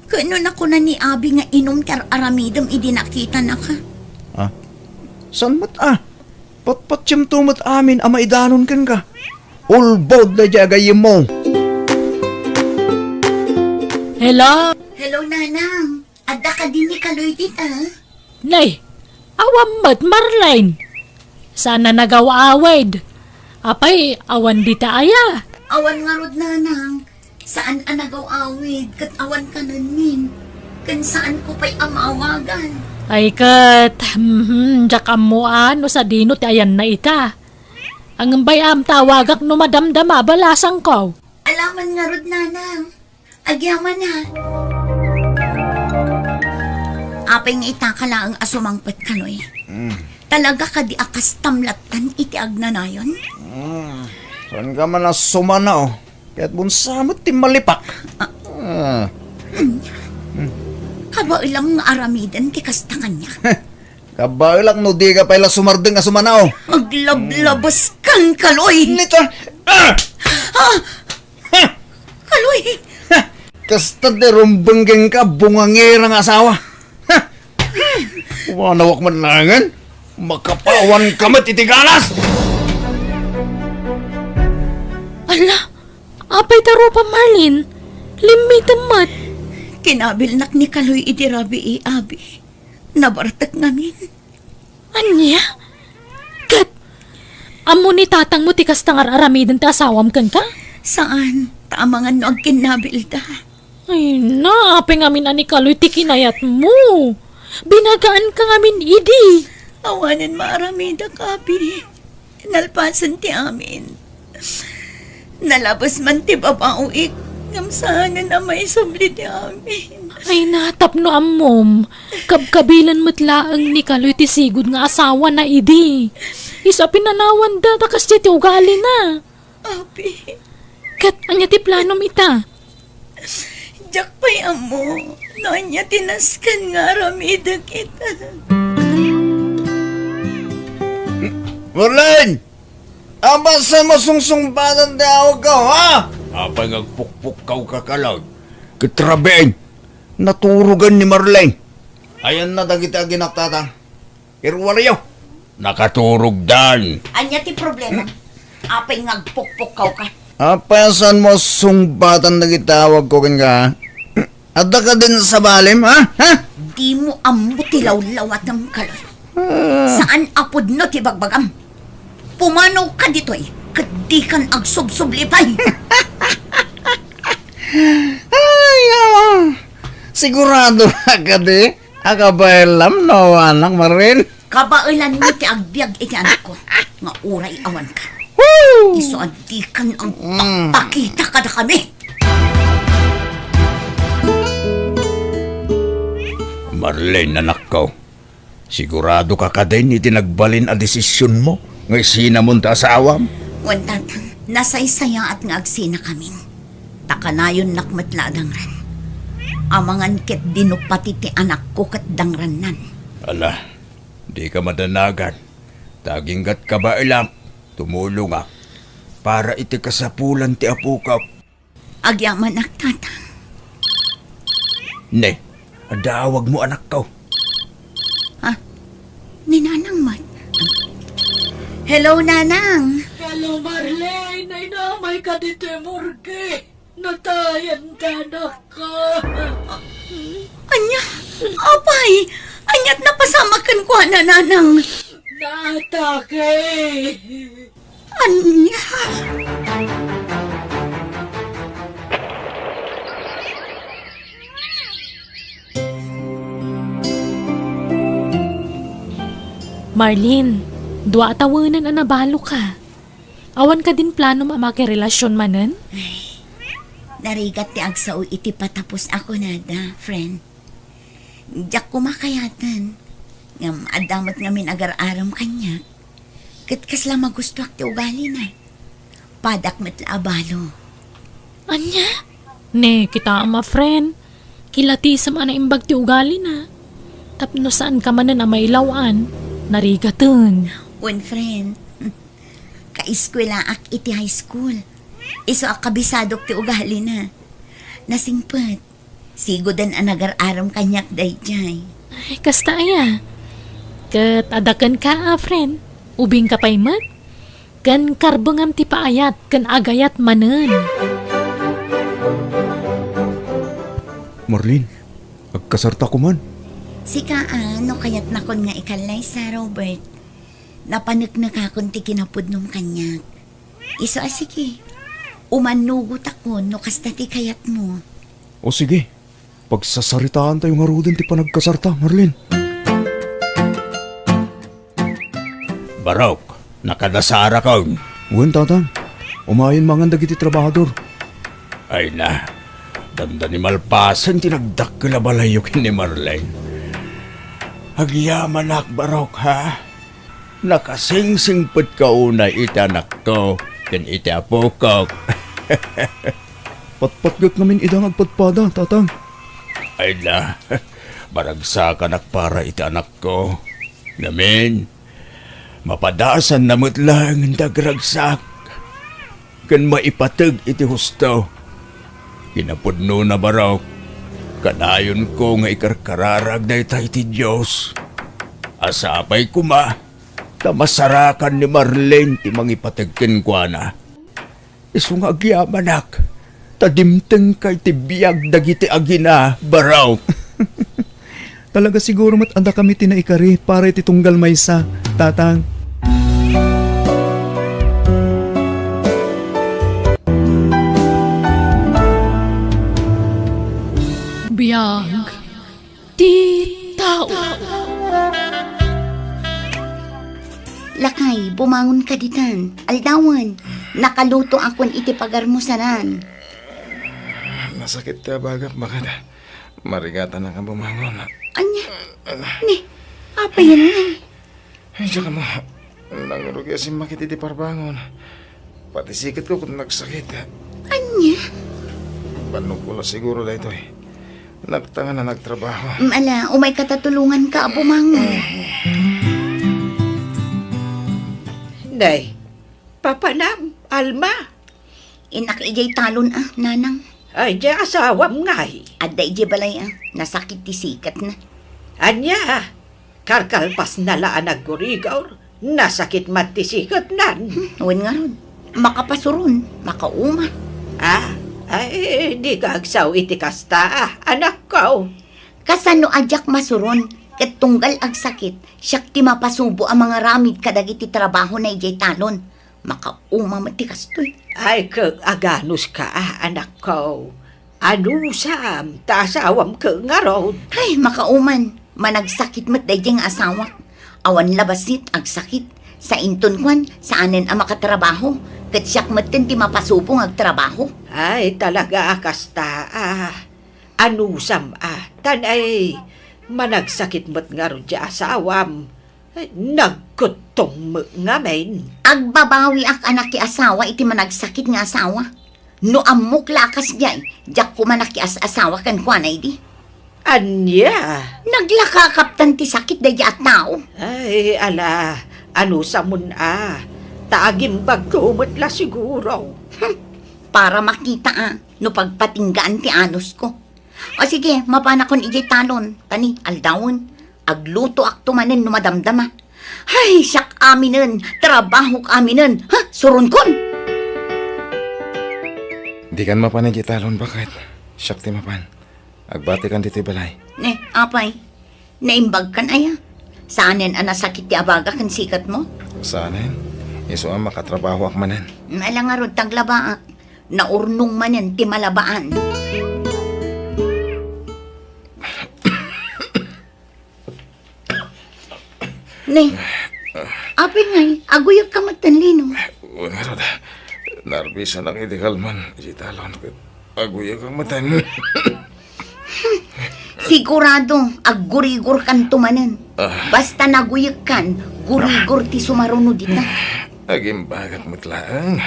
Ket no nakuna ni abi nga inum ti ar-aramidem idi nakitanaka? Ah? Saan met a? Patpatiemto met amin a maidanon kenka. Ulbod daydiay a gayyemmo. Hello? Hello, Nanang. Adda kadi ni Kaloy dita? Nay, awan met, Marlene. Saan a nagaw-awid. Apay, awan dita aya? Awan ngarud, Nanang. Saan a nagaw-awid ket awan kanenmin. Ken saanko pay a maawagan. Ay ket, mhm, diak ammo a no sadino ti ayanna ita. Ngem bay-am ta awagak no madamdama a balasangko. Alaman ngarud, Nanang. Agyamanak. Apay nga itaka laeng a sumangpet, Kaloy? Mm. Talaga kadi a kastam lattan iti agnanayon? Hmm, saan ka man a sumana, oh? Ket bunsa met ti malipak? Ah. Ah. Kabaelam nga aramiden ti kasta kaniak. Kabaelak no di ka pay la sumardeng a sumana, oh. Aglablabas kan, Kaloy! Nita! Ah! Ah! Ha! Kaloy! Ha! Kasta ti rumbeng kenka, bungangera nga asawa. Ha! Umanawak man langen. Makapawan ka met iti galas! Ala, apay ta rupa, Marlene? Limmitem met. Kinabilnak ni Kaloy idi rabii, abi. Nabartek ngamin. Ania? Ket ammo ni tatangmo ti kasta nga ar-aramiden ti asawam kenka? Saan, ta amangan no agkinnabilda. Ay na, apay ngamin a ni Kaloy ti kinayatmo? Binagaanka ngamin idi. Awanen maaramidak, abi. Nalpasen ti amin. Nalabes man ti babaoek, ngem saanen a maisubli ti amin. Ay na, tapno ammom, kabkabilan met laeng ni Kaloy ti sigud nga asawana idi. Isu a pinanawanda ta kasdiay ti ugalina. Abi. Ket ania ti planom ita? Diak pay ammo no ania ti nasken nga aramidek ita. Marlene! Apay saan mo sungsungbatan ti awagko, ha? Apay nga agpukpukkaw ka, Kaloy? Ket rabiin, naturogen ni Marlene. Ayanna dagiti aginak, Tatang. Iruaryo. Nakaturogdan. Ania ti problema? Apay nga agpukpukkaw ka? Apay a saan mo sungbatan dagiti awagko kenka, ha? Adda kadin sabalem, ha? Ha? Dimo ammo ti lawlawatem, Kaloy. Ah. Saan a pudno ti bagbagam. Pumanaw ka ditoy, ket dikan agsubsubli pay. Ay, awa. Sigurado ka kadi? Akabaelam no awanak, Marlene? Kabaelanmi ti agbiag iti anakko, nga uray awanka. Woo! Isu a dikan agpakpakita kadakami. Marlene, anakko, sigurado ka kadin iti nagbalin a desisionmo nga isinamon ta asawam? Wen, Tatang, nasaysayaat nga agsinakamin. Ta kanayonnak met la a dangran. Amangan ketdi no pati ti anakko ket dangrannan. Ala, dika madanagan. Ta aginggat kabaelak, tumulongak para iti kasapulan ti apok. Agyamanak, Tatang. Ne, adda awagmo, anakko. Ha? Ni Nanang met. Hello, Nanang. Hello, Marlene. Ay, naamay ka ditoy morgue. Natayan ti anakko. Ania? Apay? Aniat napasamak kenkuana, Nanang? Naatake. Ania? Marlene, dua a tawenen a nabaloka. Awan kadin planom a makirelasion manen? Ay, narigat ti agsao iti patapos a kunada, friend. Diak koma kayaten. Ngem adda met ngamin agar-arem kaniak. Ket kasla magustoak ti ugalina. Padak met la a balo. Ania? Ne, kitaem a friend. Kilatisem a naimbag ti ugalina. Tapno saanka manen a mailaw-an, narigaten. Wen, friend. Kaeskuelaak iti high school. Isu a kabisadok ti ugalina. Nasingpet. Siguden a nagar-arem kaniak daydiay. Ay, kasta aya. Ket adda kenka a friend. Ubingka pay met. Ken karbengam ti paayat ken agayat manen. Marlene, agkasarta koman. Sika a, no kayatnakon nga ikallaysa, Robert. Napaneknekakon ti kinapudnom kaniak. Isu a sige. Umannugotakon no kasta ti kayatmo. O sige, pagsasaritaantayo ngaruden ti panagkasarta, Marlene. Barok, nakadasarakon. Wen, Tatang. Umayen mangan dagiti trabahador. Ay na, dandani malpasen ti nagdakkel a balayyo ken ni Marlene. Agyamanak, Barok, ha? Nakasingsingpetka unay iti anakko ken iti apokok. Patpatgek ngamin ida nga agpadpada, Tatang. Ay da, maragsakanak para iti anakko. Ngamin, mapadasanna met laeng ti agragsak ken maipateg iti husto. Kinapudnona, barok, kanayonko nga ikarkararag dayta iti Dios. Sapay koma ta masarakan ni Marlene ti mangipateg kenkuana. Isu nga agyamanak, ta dimtengka iti biag dagiti agina, barok. Talaga siguro met a dakami ti naikari para iti tunggal maysa, Tatang. Biag ti tao. Lakay, bumangon ka ditan. Aldawen, nakaluto akon iti pagarmusanan. Nasakit ti abagak, bakit? Marigatan a nga bumangon. Ania? Ni, apay ngay? Ay, diak ammo. Nangrugi a simmakit iti parbangon. Pati siketko ket nagsakit. Ania? Bannogko la siguro daytoy. Nagtangan a nagtrabaho. Mm, ala, umayka ta tulonganka a bumangon. Nay, papanam, Alma. Innak idiay talon a, nanang. Ay, diay asawam ngay? Adda idiay balay a, nasakit ti siketna. Ania? Kalkalpasna la a naggurigur, nasakit met ti siketnan. Hmm, wen ngarud, makapasuron, makauma. Ah, ay, dika agsao iti kasta a, anakko. Kasano a diak masuron, ket tunggal agsakit, siak ti mapasubo a mangaramid kadagiti trabahona idiay talon. Makauma met ti kastoy. Ay, ket aganuska a, anakko. Anusam, ta asawam ket ngarud. Ay, makauman. Managsakit met daydiay nga asawak. Awan la bassit, agsakit. Sainton kuan, saanen a makatrabaho. Ket siak metten ti mapasubo nga agtrabaho. Ay, talaga a kasta a. Anusam a. Tan ay, managsakit met ngarud diay asawam. Ay, nagkuttong met ngamin. Agbabawiak a nakiasawa iti managsakit nga asawa. No ammok la a kasdiay, diak koma nakias-asawa kenkuana idi. Ania? Naglaka a kaptan ti sakit daydiay a tao. Ay, ala, anusamon a. Ta agimbagko met la siguro. Hmm, para makita a, no pagpatinggaan ti anusko. O sige, mapanakon idiay talon. Tani, aldawen. Aglutoakto manen no madamdama. Hay, siak aminen, trabahok aminen. Ha, suronkon! Dikan mapan idiay talon, baket. Siak ti mapan. Agbatikan ditoy balay. Ne, apay. Naimbagkan aya? Saanen a nasakit ti abaga ken siketmo? Saanen. Isu a makatrabahoak manen. Ala ngarud, taglabaak. Naurnong manen ti malabaan. Ne, apay ngay, aguyegka metten, Lino? Wen ngarud, narbisanak iti kalman iti talon ket aguyegak metten. Sigurado, aggurigorkanto manen. Ah. Basta naguyegkan, gurigor ti sumaruno dita. Agimbagak met laeng.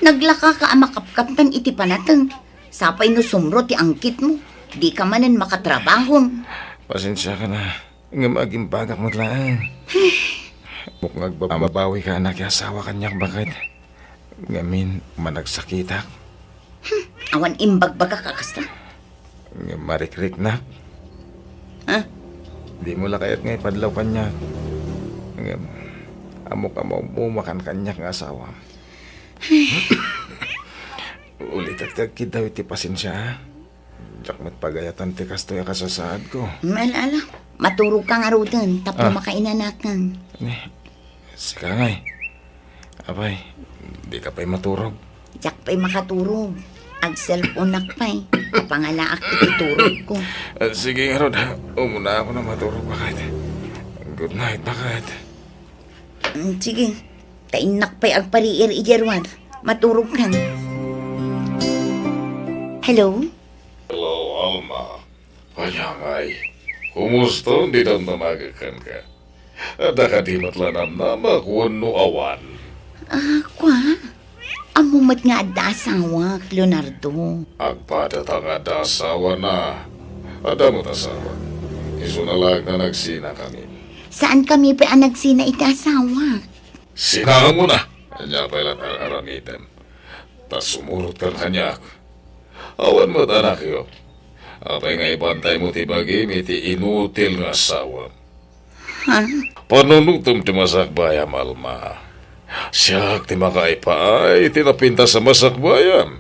Naglakaka a makapkaptan iti panateng. Sapay no sumro ti angkitmo, dika manen makatrabahon. Pasensiakan a, ngem agimbagak met laeng. Ammok nga agba-, agbabawika a nakiasawa kaniak, baket. Ngamin, managsakitak. Hmm, awan imbagbagak a kasta. Ngem marikriknak. Ha? Dimo la kayat nga ipadlaw kaniak. Ngem, ammok a maumakan kaniak nga asawam. Ulitek ti agkiddaw iti pasensia, a? Diak met pagayatan ti kastoy a kasasaadko. Ala, ala. Maturogka ngaruden, tapno Ah. makainanakang. Ne, sika ngay. Apay, dika pay maturog? Diak pay makaturog. Ag-cellphoneak pay. Apangalaak iti turogko. Ah, sige ngarud, umunaakon a maturog, baket. Good night, baket. Mm, sige. Ta innak pay agpariir idiay ruar. Maturogkan. Hello? Hello, Alma. Ania ngay? Kumusta ti damdamagek kenka? Adda kadi met la namnamak wenno awan? Ah, kua? Ammo met nga adda asawak, Leonardo. Agpadata nga adda asawana. Adda met asawa. Isuna laeng ta nagsinakami. Saankami pay a nagsina iti asawak. Sinaamona. Ania pay la ti ar-aramidem? Ta sumurot kan kaniak. Awan met anakyo. Apay nga ibantaymo ti bagim iti inutil nga asawam? Ha? Panunutem ti masakbayam, Alma. Siak ti makaipaay iti napintas a masakbayam.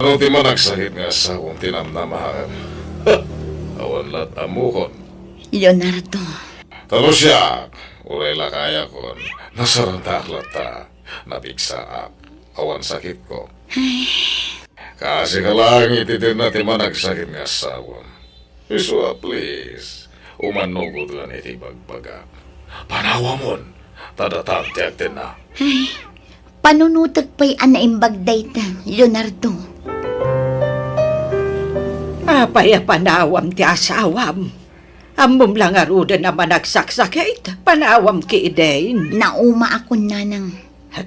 No ti managsakit nga asawam ti namnamaem, ha, awan la't ammokon. Leonardo. Ta no siak, uray lakayakon, nasarantaak latta, napigsaak, awan sakitko. Ay. Kaasika laeng iti dirna ti managsakit nga asawam. Isu a, please, umanugotkan iti bagbagak. Panawamon, ta dataem ti agtenna. Ay, panunotek pay a naimbag dayta, Leonardo. Apay a panawam ti asawam? Ammom la ngaruden a managsaksakit, panawam ketdin. Naumaakon, nanang.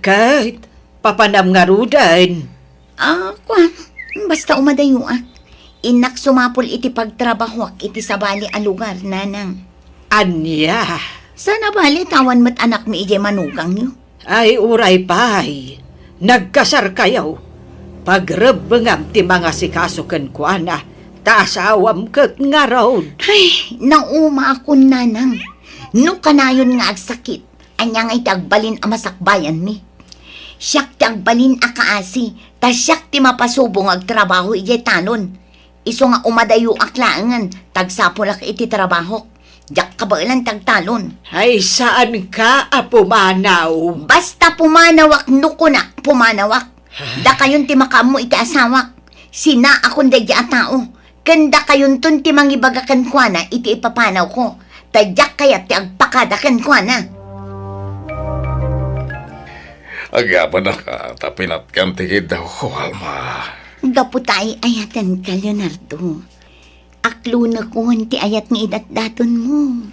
Ket, papanam ngaruden? Ah, kuan, basta umadayoak. Innak sumapul iti pagtrabahoak iti sabali a lugar, nanang. Ania? Saan a bale ta awan met anakmi idiay manugangyo? Ay, uray pay. Nagkasarkayo. Pagrebbengam ti mangasikaso kenkuana, ta asawam ket ngarud. Ay, naumaakon, nanang. No kanayon nga agsakit, ania ngay ti agbalin a masakbayanmi? Siak ti agbalin a kaasi, ta siak ti mapasubo nga agtrabaho idiay talon. Isu nga umadayoak laengen, ta agsapulak iti trabahok. Diak kabaelan ti agtalon. Ay, saanka a pumanaw? Basta pumanawak no kunak, pumanawak. Dakayon ti makaammo iti asawak. Sinaakon daydi a tao. Ken dakayonton ti mangibaga kenkuana iti ipapanawko, ta diak kayat ti agpakada kenkuana. Agyamanak ta pinatkam ti kiddawko, Alma. Gapu ta ay-ayatenka, Leonardo. Aklonekon ti ayat nga idatdatonmo.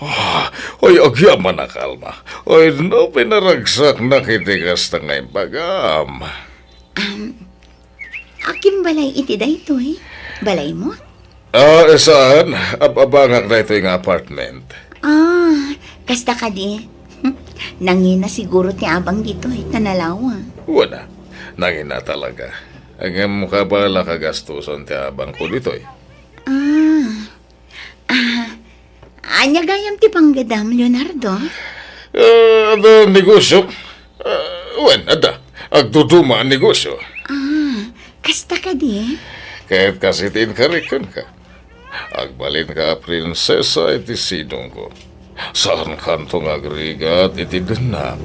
Ah, ay, agyamanak, Alma. Ay, no, pinaragsaknak iti kasta nga imbagam. Um, Akin balay iti daytoy? Balaymo? Ah, saan? Ab-abangak daytoy nga apartment. Ah, kasta kadi. Nangina siguro ti abang ditoy, ta nalawa. Wen a, nangina talaga. Ngem kabalak a gastosen ti abangko ditoy. Ah, Ah, ania gayam ti panggadam, Leonardo? Ah, adda negosio. Ah, wen, adda. Agduduma a negosio. Ah, kasta kadi? Ket kas iti inkarik kenka. Agbalinka a prinsesa iti sidongko. Saankanto nga agrigat iti dennak.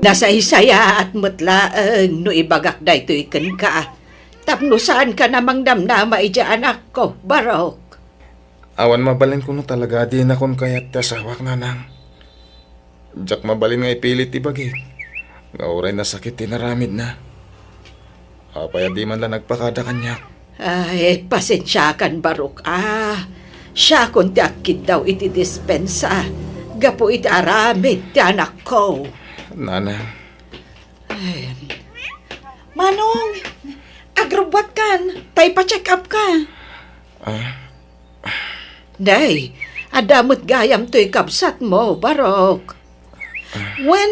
Nasaysayaat met laeng no ibagak daytoy kenka. Tapno saankan a mangnamnama idiay anakko, Barok. Awan mabalinko no talaga a dinakon kayat ti asawak, nanang. Diak mabalin nga ipilit ti bagik, nga uray nasakit ti inaramidna. Apay a di man la nagpakada kaniak? Ay, pasensiakan, Barok, a. Siakon ti agkiddaw iti dispensa gapu iti aramid ti anakko. Nanang, Em, Manong, agrubbuatkan, ta ipa-check up ka. Ah? Day, adda met gayam toy kabsatmo, Barok. Wen,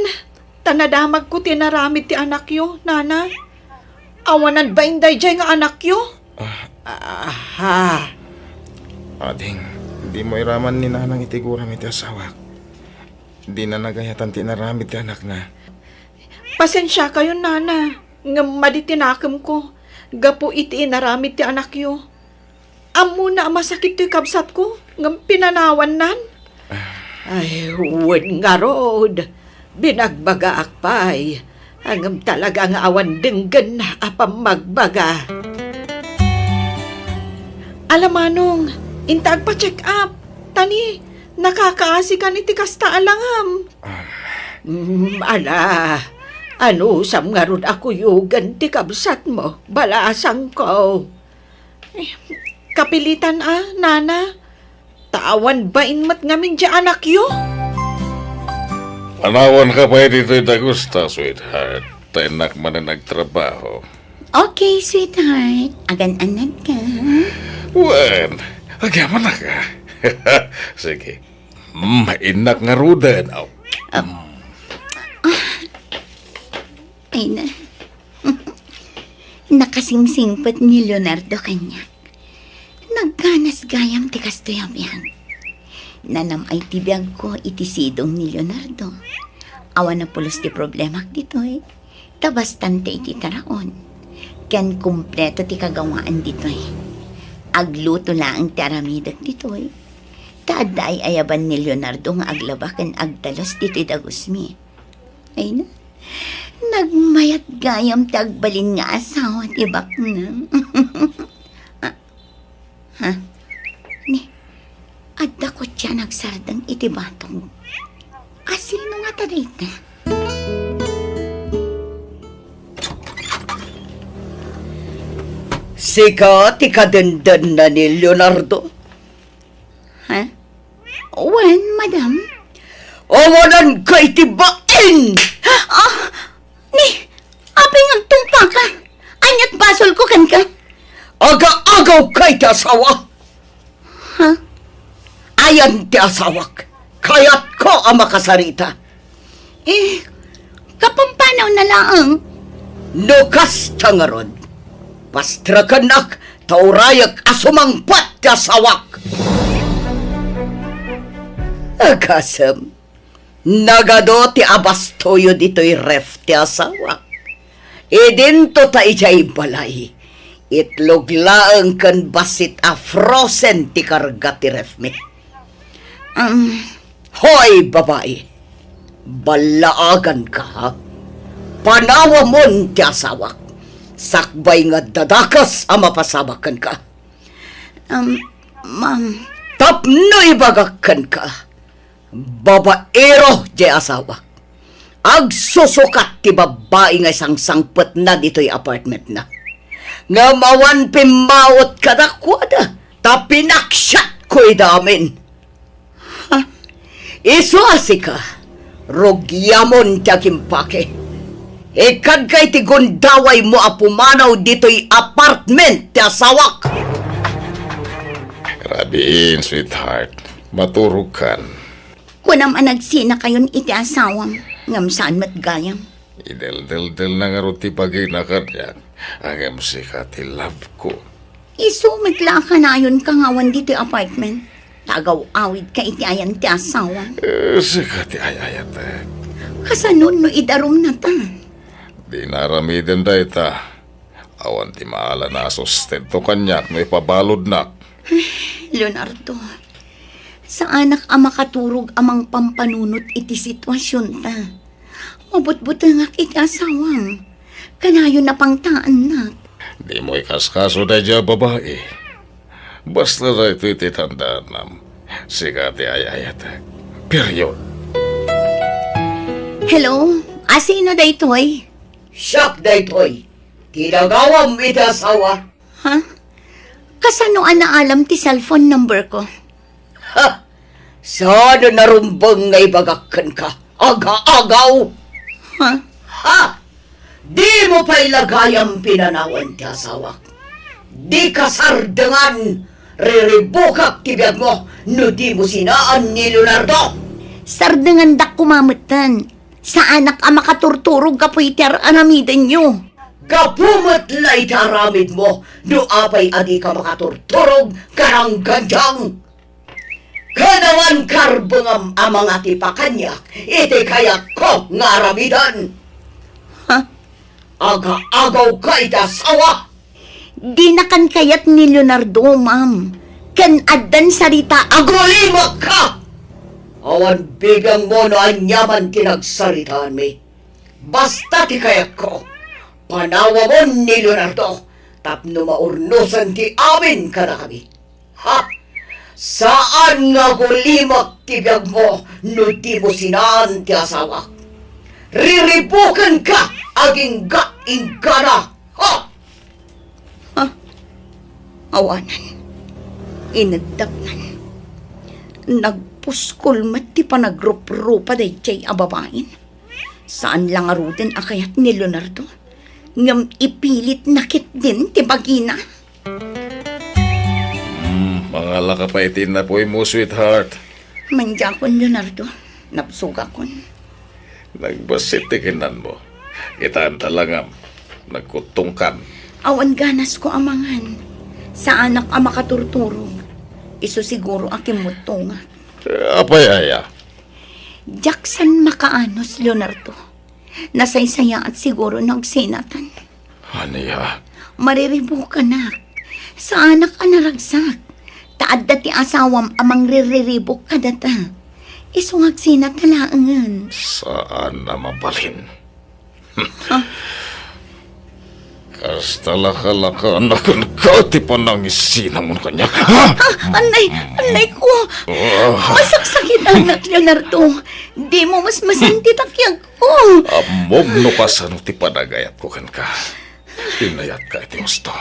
ta nadamagko ti inaramid ti anakyo, nana. Awanan bain daydiay nga anakyo? Ah. Aha. Ading, dimo iraman ni nanang iti guram iti asawak. Dina nagayatan ti inaramid ti anakna. Pasensiakayon, nana, ngem madi ti nakemko gapu iti inaramid ti anakyo. Ammona a masakit toy kabsatko, ngem pinanawannan. Ay, wen ngarud, binagbagaak pay, ngem talaga nga awan denggenna a pammagbaga. Ala, Manong, inta agpa-check up. Tani, nakakaasikan iti kasta a langam. Um. Mm, ala, anusam ngarud a kuyogen ti kabsatmo, balasangko. Eh, kapilitan a, nana. Ta awan bain met ngamin ti anakyo? Manawanka pay ditoy dagusta, sweetheart. Ta innak manen agtrabaho. Okay, sweetheart. Agan-anadka. Wen, agyamanak. Sige. Mm, innak ngaruden. Aw. Ah. Ay na. Nakasingsingpet ni Leonardo kaniak. Nagkanas gayam ti kastoy a biag. Nanam-ay ti biagko iti sidong ni Leonardo. Awan a pulos ti problemak ditoy. Ta bastante iti taraon. Ken kompleto ti kagawaan ditoy. Agluto laeng ti aramidek ditoy. Ta adda ay-ayaban ni Leonardo nga aglaba ken agtalus ditoy dagusmi. Ay na. Nagmayat gayam ti agbalin nga asawa ti baknang. Ah, ha? Ni, adda kotse a nagsardeng iti batog. Asino ngata dayta? Sika ti kadendenna ni Leonardo? Ha? Wen, madam. Awananka iti bain! Ah, ni, apay nga agtumpaka? Ania't basolko kenka? Aga-agawka iti asawa. Ha? Ayan ti asawak. Kayatko a makasarita. Eh, kapampanaw na laeng. No kasta ngarud, pastrakennak ta urayek a sumangpet ti asawak. Agasem, nagadu ti abastoyo ditoy ref ti asawak. Idinto ta idiay balay, itlog laeng ken bassit a frozen ti karga ti refmi. Um, Hoy, babai! Ballaaganka, ha? Panawamon ti asawak. Sakbay nga addadakes a mapasamak kenka. Um, ma'am. Tapno ibagak kenka, babaero ti asawak. Agsusukat ti babbai nga isangsangpetna ditoy apartmentna. Ngem awan pimmaot kadakuada, ta pinaksiatko ida amin. Ha? Isu a sika, rugiamon ti agimpake. Ikkadka iti gundawaymo a pumanaw ditoy apartment ti asawak. Rabiin, sweetheart. Maturogkan. Kunam a nagsinakayon iti asawam, ngem saan met gayam. Ideldeldelna ngarud ti bagina kaniak, ngem sika ti love ko. Isu met la a kanayonka nga awan ditoy apartment. Ta agaw-awidka iti ayan ti asawam. Eh, sika ti ay-ayatek. Kasano no idarumnata? Dina aramiden dayta. Awan ti maalan a asustento kaniak no ipabaludnak. Leonardo, saanak a makaturog a mangpampanunot iti situasionta. Mabutbutengak iti asawam. Kanayon a pangtaennak. Dimo ikaskaso daydiay a babai. Basta daytoy ti tandaanam. Sika ti ay-ayatek. Period. Hello? Asino daytoy? Siak daytoy. Ti nagawam iti asawa. Ha? Kasano a naalam ti cellphone number ko? Ha! Saan a narumbeng nga ibagak kenka? Aga-agaw! Ha? Ha! Dimo pay la gayam pinanawan ti asawak. Dika sardengan, riribukak ti biagmo no dimo sinaan ni Leonardo. Sardengandak koma metten. Saanak a makaturturog gapu iti ar-aramidenyo. Gapu met la iti aramidmo no apay a dika makaturturog, karangganjang. Kanawan karbengam a mangatipa kaniak iti kayatko nga aramiden. Ha? Aga-agawka iti asawa. Dinakan kayat ni Leonardo, ma'am. Ken addan sarita. Agulimakka! Awan bibiangmo no aniaman ti nagsaritaanmi. Basta ti kayatko, panawamon ni Leonardo tapno maurnosen ti amin kadakami. Ha? Saan nga agulimak ti biagmo no dimo sinaan ti asawak. Riribukenka agingga-inggana. Ha? Ha? Awanan. Ineddaknan. Nagpuskol met ti panagruprupa daydiay a babain. Saan la ngaruden a kayat ni Leonardo, ngem ipilitna ketdin ti bagina. Hmm, mangalaka pay iti napuymo, sweetheart. Mandiakon, Leonardo. Nabsogakon. Nagbassit ti kinanmo. Kitaenta la ngem, nagkuttongkan. Awan ganasko a mangan. Saanak a makaturturog. Isu siguro a kimmuttongak. Apay aya? Diak saan makaanus, Leonardo. Nasaysayaat siguro no agsinatan. Ania? Mariribukanak. Saanak a naragsak. Ta adda ti asawam a mangriribuk kadata. Isu nga agsinata laengen. Saan a mabalin. Ha? Kasta la kalakaanakon ka ti panangisinamon kaniak. Ha? Ah, anay, anay ko. Ah. Masaksakit, anak Leonardo. Di mo masmasan ti takiag ko. Ammom no kasano ti panagayatko kenka. Inayatka iti husto.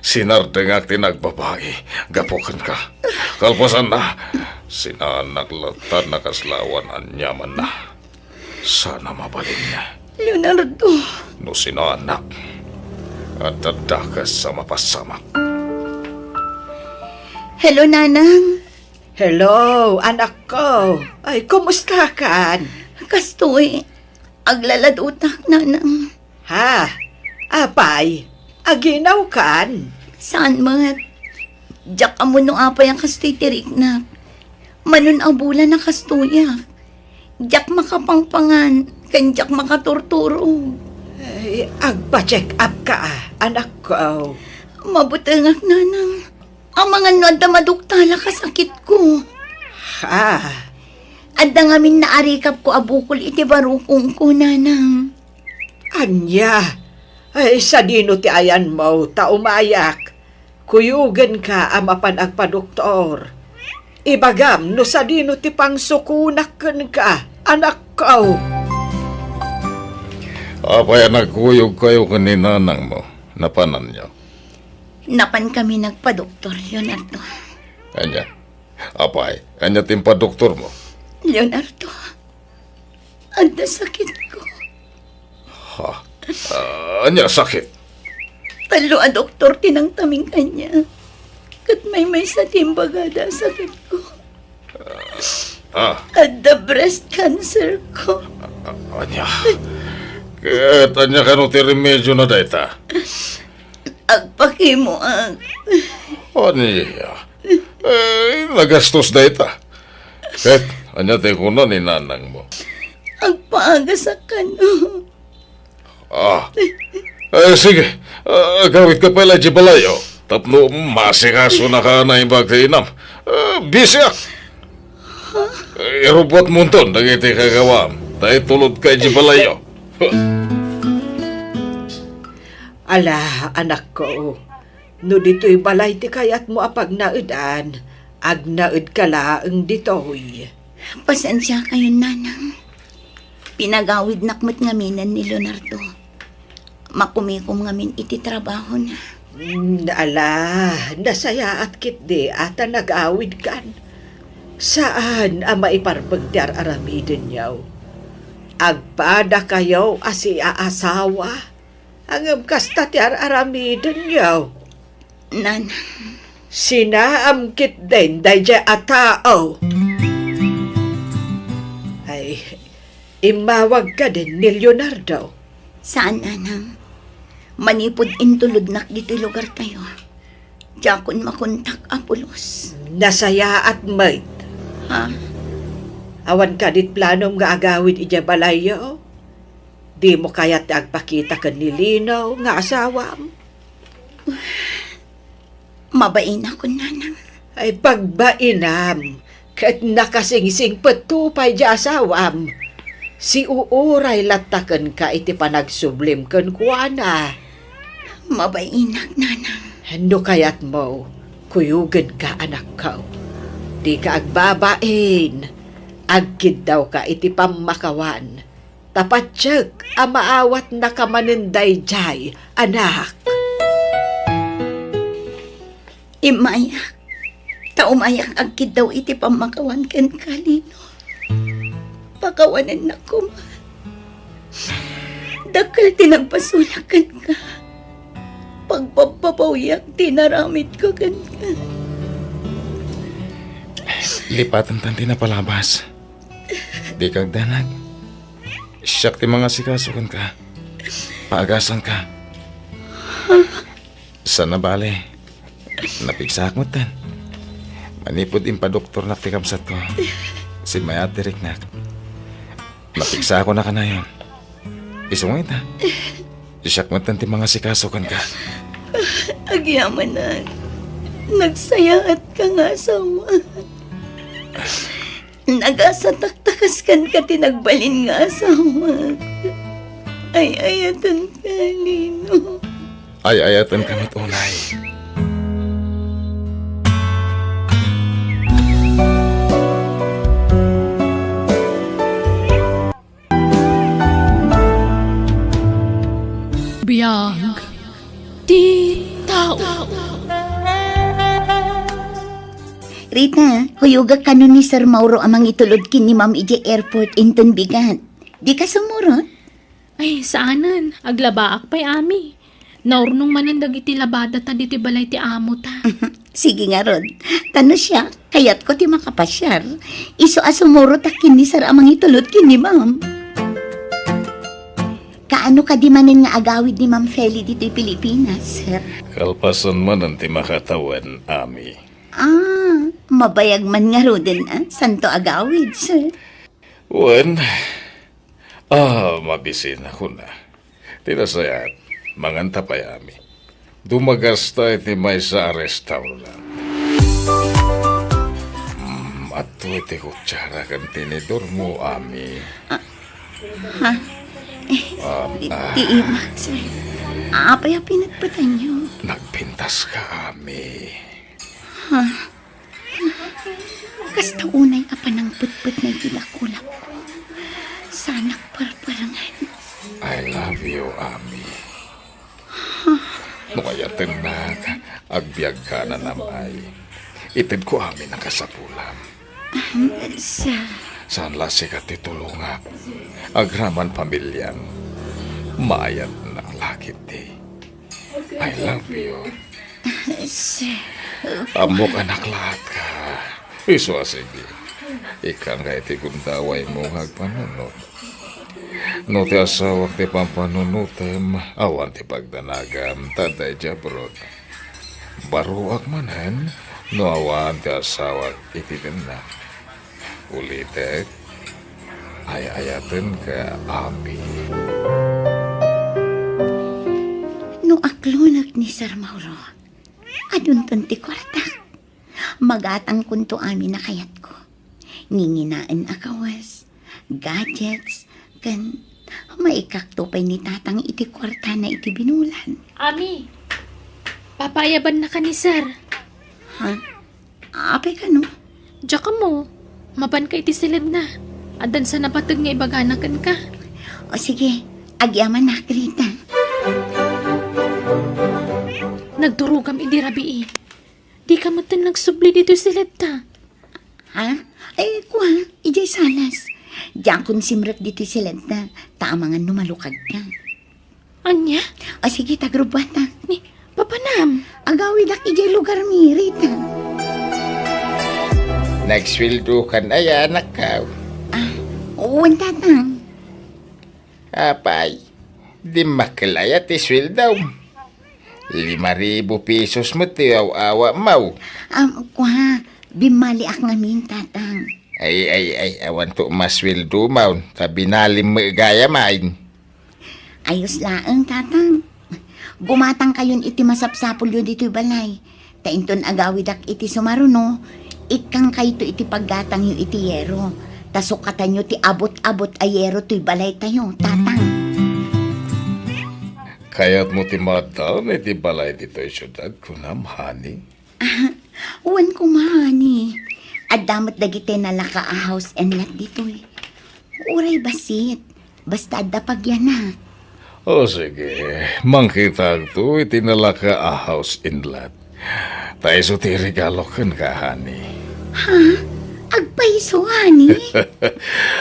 Sinardengak ti nagbabai gapu kenka. Kalpasanna, sinaannak latta a nakaslawan aniamanna. Sana mabalin. Leonardo. No sinaannak, adda dakes a mapasamak. Hello, Nanang. Hello, anakko. Ay, kumustakan? Kastoy, aglaladutak, Nanang. Ha? Apay, aginawkan? Saan met? Diak ammo no apay a kastoy ti riknak. Mano a bulan a kastoyak. Diak makapangpangan, ken diak makaturturog. Ay, agpa-check up ka, anakko. Mabutengak, Nanang. Amangan no adda maduktalak a sakitko. Ha? Adda ngamin naarikapko a bukol iti barukongko, Nanang. Ania? Ay, sadino ti ayanmo ta umayak? Kuyogenka a mapan agpadoktor. Ibagam no sadino ti pangsukonak kenka, anakko. Apay a nagkuyogkayo ken ni nanangmo? Napananyo? Napankami nagpadoktor, Leonardo. Ania? Apay, ania ti impadoktormo? Leonardo, adda sakitko. Ha? Ah, ania sakit? Tallo a doktor ti nangtaming kaniak. Ket maymaysa ti imbagada a sakitko. Ah. Adda breast cancer ko. Ah, ania? Ket ania kano ti remediona dayta? Agpakimoak. Ania? Eh, nagastos dayta. Ket ania ti kuna ni nanangmo? Agpaagasak kano. Ah. Eh, sige. Ah, agawidka pay la idiay balayo. Tapno masikasonaka a naimbag ti inam. Ah, busyak. Eh, irubbuatmonton dagiti kagawam. Ta itulodka idiay balayo. Ala, anakko, no ditoy balay ti kayatmo a pagnaedan, agnaedka laeng ditoy. Pasensiakayon, Nanang. Pinagawidnak met ngaminen ni Leonardo. Makumikom ngamin iti trabahona. Mm, ala, nasayaat ketdi a ta nagawidkan. Saan a maiparbeng ti ar-aramidenyo. Agpadakayo a siaasawa. Ngem kasta ti ar-aramidenyo. Nanang. Sinaam ketdin daydiay a tao. Ay, immawag kadin ni Leonardo? Saan, Nanang. Manipud intulodnak ditoy lugartayo, diakon makontak a pulos. Nasayaat met. Ha? Awan kadit planom nga agawid idiay balayyo? Dimo kayat ti agpakita ken ni Lino nga asawam? Mabainakon, Nanang. Ay, pagbainam, ket nakasingsingpetto pay diay asawam. Siuuray latta kenka iti panagsublim kenkuana. Mabainak, Nanang. No kayatmo, kuyogenka, anakko. Dika agbabain. Agkiddawka iti pammakawan. Ta patiek a maawatnaka manen daydiay, anak. Immayak. Ta umayak agkiddaw iti pammakawan kenka, Lino. Pakawanennak koma. Dakkel ti nagpasulak kenka. Pagbabbabawiak ti naramidko kenka. Lipatentan ti napalabas. Dika agdanag. Siak ti mangasikaso kenka. Paagasanka. Saan a bale, napigsaak metten. Manipud impadoktornak ti kabsatko, simmayaat ti riknak. Napigsaakon a kanayon. Isu nga ita, siak metten ti mangasikaso kenka. Agyamanak, nagsayaatka nga asawa. Nagasatak ta kas kenka ti nagbalin nga asawa. Ay-ayatenka, Lino. Ay-ayatenka met unay. Biag ti tao. Rita, kuyogak kano ni Sir Mauro a mangitulod ken ni Ma'am idiay airport inton bigat. Dika sumurot? Ay, saanen. Aglabaak pay, Ami. Naurnong manen dagiti labadata ditoy balay ti amota. Sige ngarud. Ta no siak, kayatko ti makapasiar. Isu a sumurotak ken ni Sir a mangitulod ken ni Ma'am. Kaano kadi manen nga agawid ni Ma'am Feli ditoy Pilipinas, sir? Kalpasan manen ti makatawen, Ami. Ah, mabayag man ngaruden, ah. Santo agawid, sir? Wen, ah, mabisina kuna. Ti nasayaat, manganta pay, Ami. Dumagasta iti maysa a restaurant. Mm, adtoy ti kutsara ken tinidormo, Ami. Ah, ha? Eh, ah, ti, ti imak, sir. Apay a pinatpatanyo? Nagpintaska, Ami. Ha? Kasta unay a panangpetpetna iti dakulapko. Saanak perperengen. I love you, Ami. No ayatennak, agbiagka nanam-ay. Itedko amin a kasapulam. Ahem, sir. Saan la sika ti tulongak. Agraman pamiliam. Maayatnak la ketdi. I love you. Sir. Ammok a naklaatka. Isu a sige. Ikkanka iti gundawaymo nga agpanunot. No ti asawak ti pampanunotem, awan ti pagdanagam, ta adda idiay abroad. Baroak manen, no awan ti asawak iti dennak. Ulitek, ay-ayatenka, Ami. No aklonek ni Sir Mauro, adunton ti kuartak. Magatangkonto amin a kayatko. Nginginaen a kawes, gadgets, ken maikakto pay ni Tatang iti kuartana iti binulan. Ami, papaayabannaka ni Sir. Ha? Apay kano? Diak ammo. Mapanka iti siledna. Addan sa napateg nga ibagana kenka. O sige, agyamanak, Rita. Nagturogam idi rabii. Dika metten nagsubli ditoy siledta. Ha? Ay, kua, idiay salas. Diakon simrek ditoy siledta, ta amangan no malukagka. Ania? O sige, ta agrubuanta. Ni, papanam? Agawidak idiay lugarmi, Rita. Nagsweldokan aya, anakko? Ah, wen, Tatang. Apay, dimmakkel aya ti sweldom? Lima ribu pesos met ti aw-awatmo. Am, kua, bimmaliak ngamin, Tatang. Ay, ay, ay, awanto masweldomon, ta binalim met gayam. Ayos laeng, Tatang. Gumatangkayon iti masapsapulyo ditoy balay. Ta inton agawidak iti sumaruno, ikkankayto iti paggatangyo iti yero. Ta sukatanyo ti abot-abot a yero toy balaytayo, Tatang. Kayatmo ti maaddaem iti balay ditoy siudad, kunam, honey? Ah, wen koma, honey. Adda met dagiti nalaka a house and lot ditoy. Uray bassit, basta adda pagiana. O sige, mangkitakto iti nalaka a house and lot. Ta isu ti regalo kenka, honey. Ha? Agpayso, honey?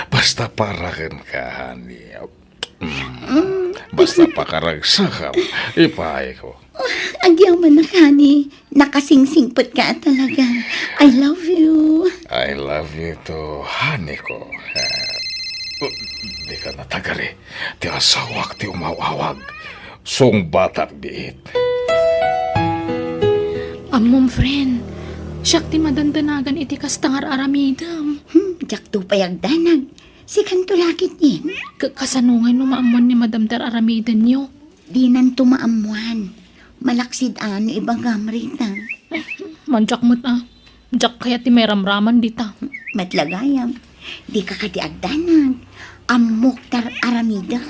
Basta para kenka, honey. Mm, basta pakaragsakam, ipaayko. Agyaman na, honey. Nakasingsingpet ka talaga. I love you. I love you too, honey ko. Ah, di ka natagari. Ti asawak ti umaw-awag. Sungbatak biit. Ammom, friend. Siak ti madandanagan iti kasta nga ar-aramidem. Hmm, diakto pay agdanag. Sikanto la ketdin. Ka-, kasano ngay no maammuan ni Madam ti ar-aramidenyo? Dinanto maammuan. Malaksid a no ibagam, Rita. Mandiak met a. Diak kayat ti mairamraman dita. Met la gayam. Dika kadi agdanag. Ammok ti ar-aramidek.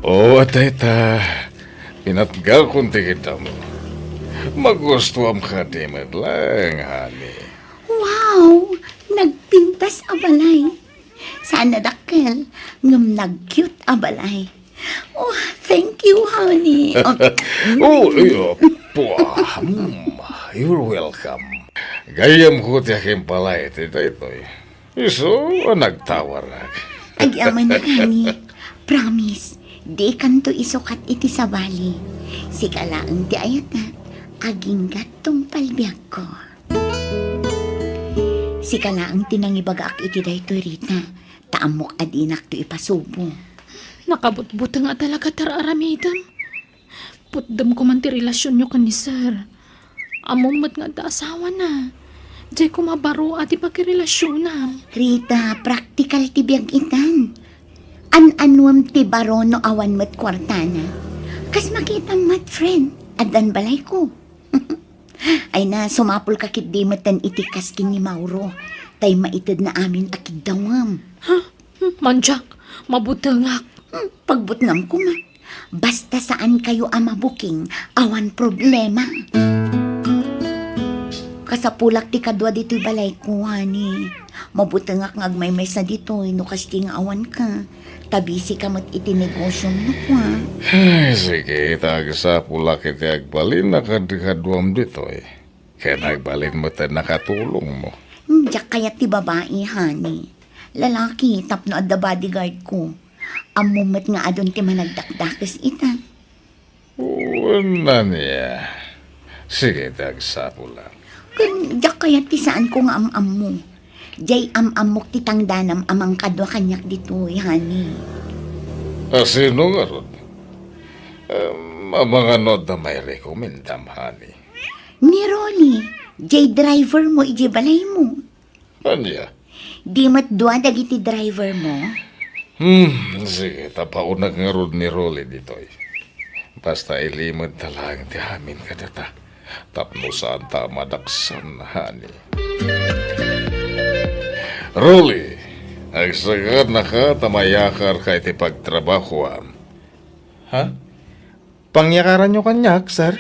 O, dayta. Pinatgakon ti kiddam. Magustuam kadi met laeng, honey. Wow! Nagpintas a balay. Saan a dakkel, ngem nag-cute a balay. Oh, thank you, honey. Oh, oh, eh, oh, pua, mm, you're welcome. Gayyemko ti akimpalay iti daytoy. Isu a nagtawarak. Agyaman, honey. Promise, dikanto isukat iti sabali. Sika laeng ti ayatak, agingga tungpal biagko. Sika laeng ti nangibagaak iti daytoy, Rita, ta ammok a dinakto ipasubo. Nakabutbuteng a talaga ti ar-aramidem. Putdem koma ti relasionyo ken ni Sir. Ammom met nga adda asawana. Diay koma baro a ti pakirelasionam. Rita, praktikal ti biag itan. An-anuem ti baro no awan met kuartana. Kas makitam met, friend, addan balayko. Ay na, sumapulka ketdi metten iti kas ken ni Mauro, tay maitedna amin a kiddawem. Ha? Hmm, mandiak, mabutengak. Hmm, pagbutngam koma. Basta saankayo a mabuking, awan problema. Kasapulak ti kadua ditoy balayko, honey. Mabutengak nga agmaymaysa ditoy no kasdi nga awanka. Ta busy ka met iti negosiom no kua. Ay, sige, ta agsapulak iti agbalin a kadkaduam ditoy. Ken agbalin met a nakatulongmo. Hmm, diak kayat ti babai, honey. Lalaki, tapno adda bodyguard ko. Ammom met nga adun ti managdakdakes ita. Wen ania. Sige, ti agsapulak. Ken diak kayat ti saanko nga am-ammo. Diay am-ammok ti tangdanam a mangkadua kaniak ditoy, honey. A sino ngarud? Em, amangan no adda mairekomendam, honey. Ni Rolly, diay driver mo idiay balaymo. Ania? Di met dua dagiti driver mo? Hmm, sige, ta paunak ngarud ni Rolly ditoy. Basta ilimed ta laeng ti amin kadata. Tapno saanta a madaksan, honey. Rolly, agsakannaka ta mayakarka iti pagtrabahoam. Ha? Pangyakaranyo kaniak, sir?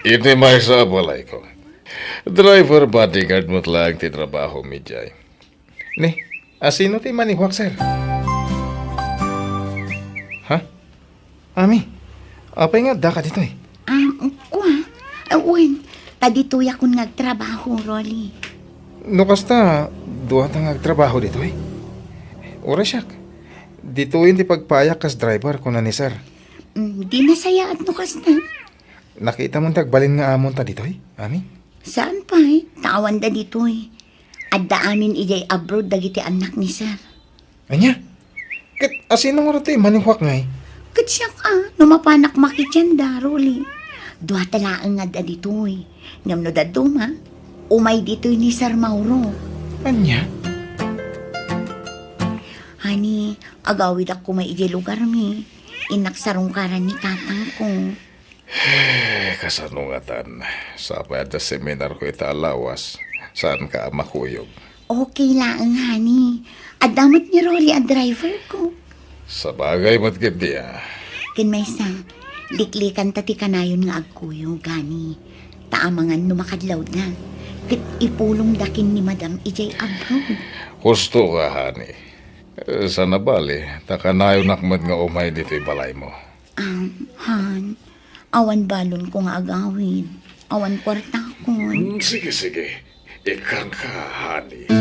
Iti maysa a balayko. Driver bodyguard met laeng ti trabahom idiay. Ni, a sino ti manihuak, sir? Ha? Ami, apay nga addaka ditoy? Ah, kua? Ah, wen, ta ditoyakon nga agtrabaho, Rolly. No kasta, duata nga agtrabaho ditoy? Uray siak. Ditoyen ti pagpayak kas driver, kuna ni sir. Mm, di nasayaat no kasta. Nakitam ti agbalin nga amonta ditoy, Ami? Saan pay, ta awanda ditoy. Adda amin idiay abroad dagiti annak ni sir. Ania? Ket a sino ngarud ti manihuak ngay? Ket siak a, no mapanak makidianda, Rolly. Duata laeng nga adda ditoy. Ngem no dadduma, umay ditoy ni Sir Mauro. Ania? Honey, agawidak koma idiay lugarmi. Innak sarungkaran ni tatangko. Eh, kasano ngatan? Sapay adda seminarko ita a lawas. Saanka a makuyog? Okay laeng, honey. Adda met ni Rolly a driverko. Sabagay met ketdi a. Ken maysa, liklikanta ti kanayon nga agkuyog, honey. Ta amangan no makadlawda. Ket ipulongda ken ni Madam idiay abroad. Husto ka, honey. Eh, saan a bali, ta kanayonak met nga umay ditoy balaymo. Um, hon, Awan balonko nga agawid. Awan kuartakon. Hmm, sige, sige. Ikkanka, honey.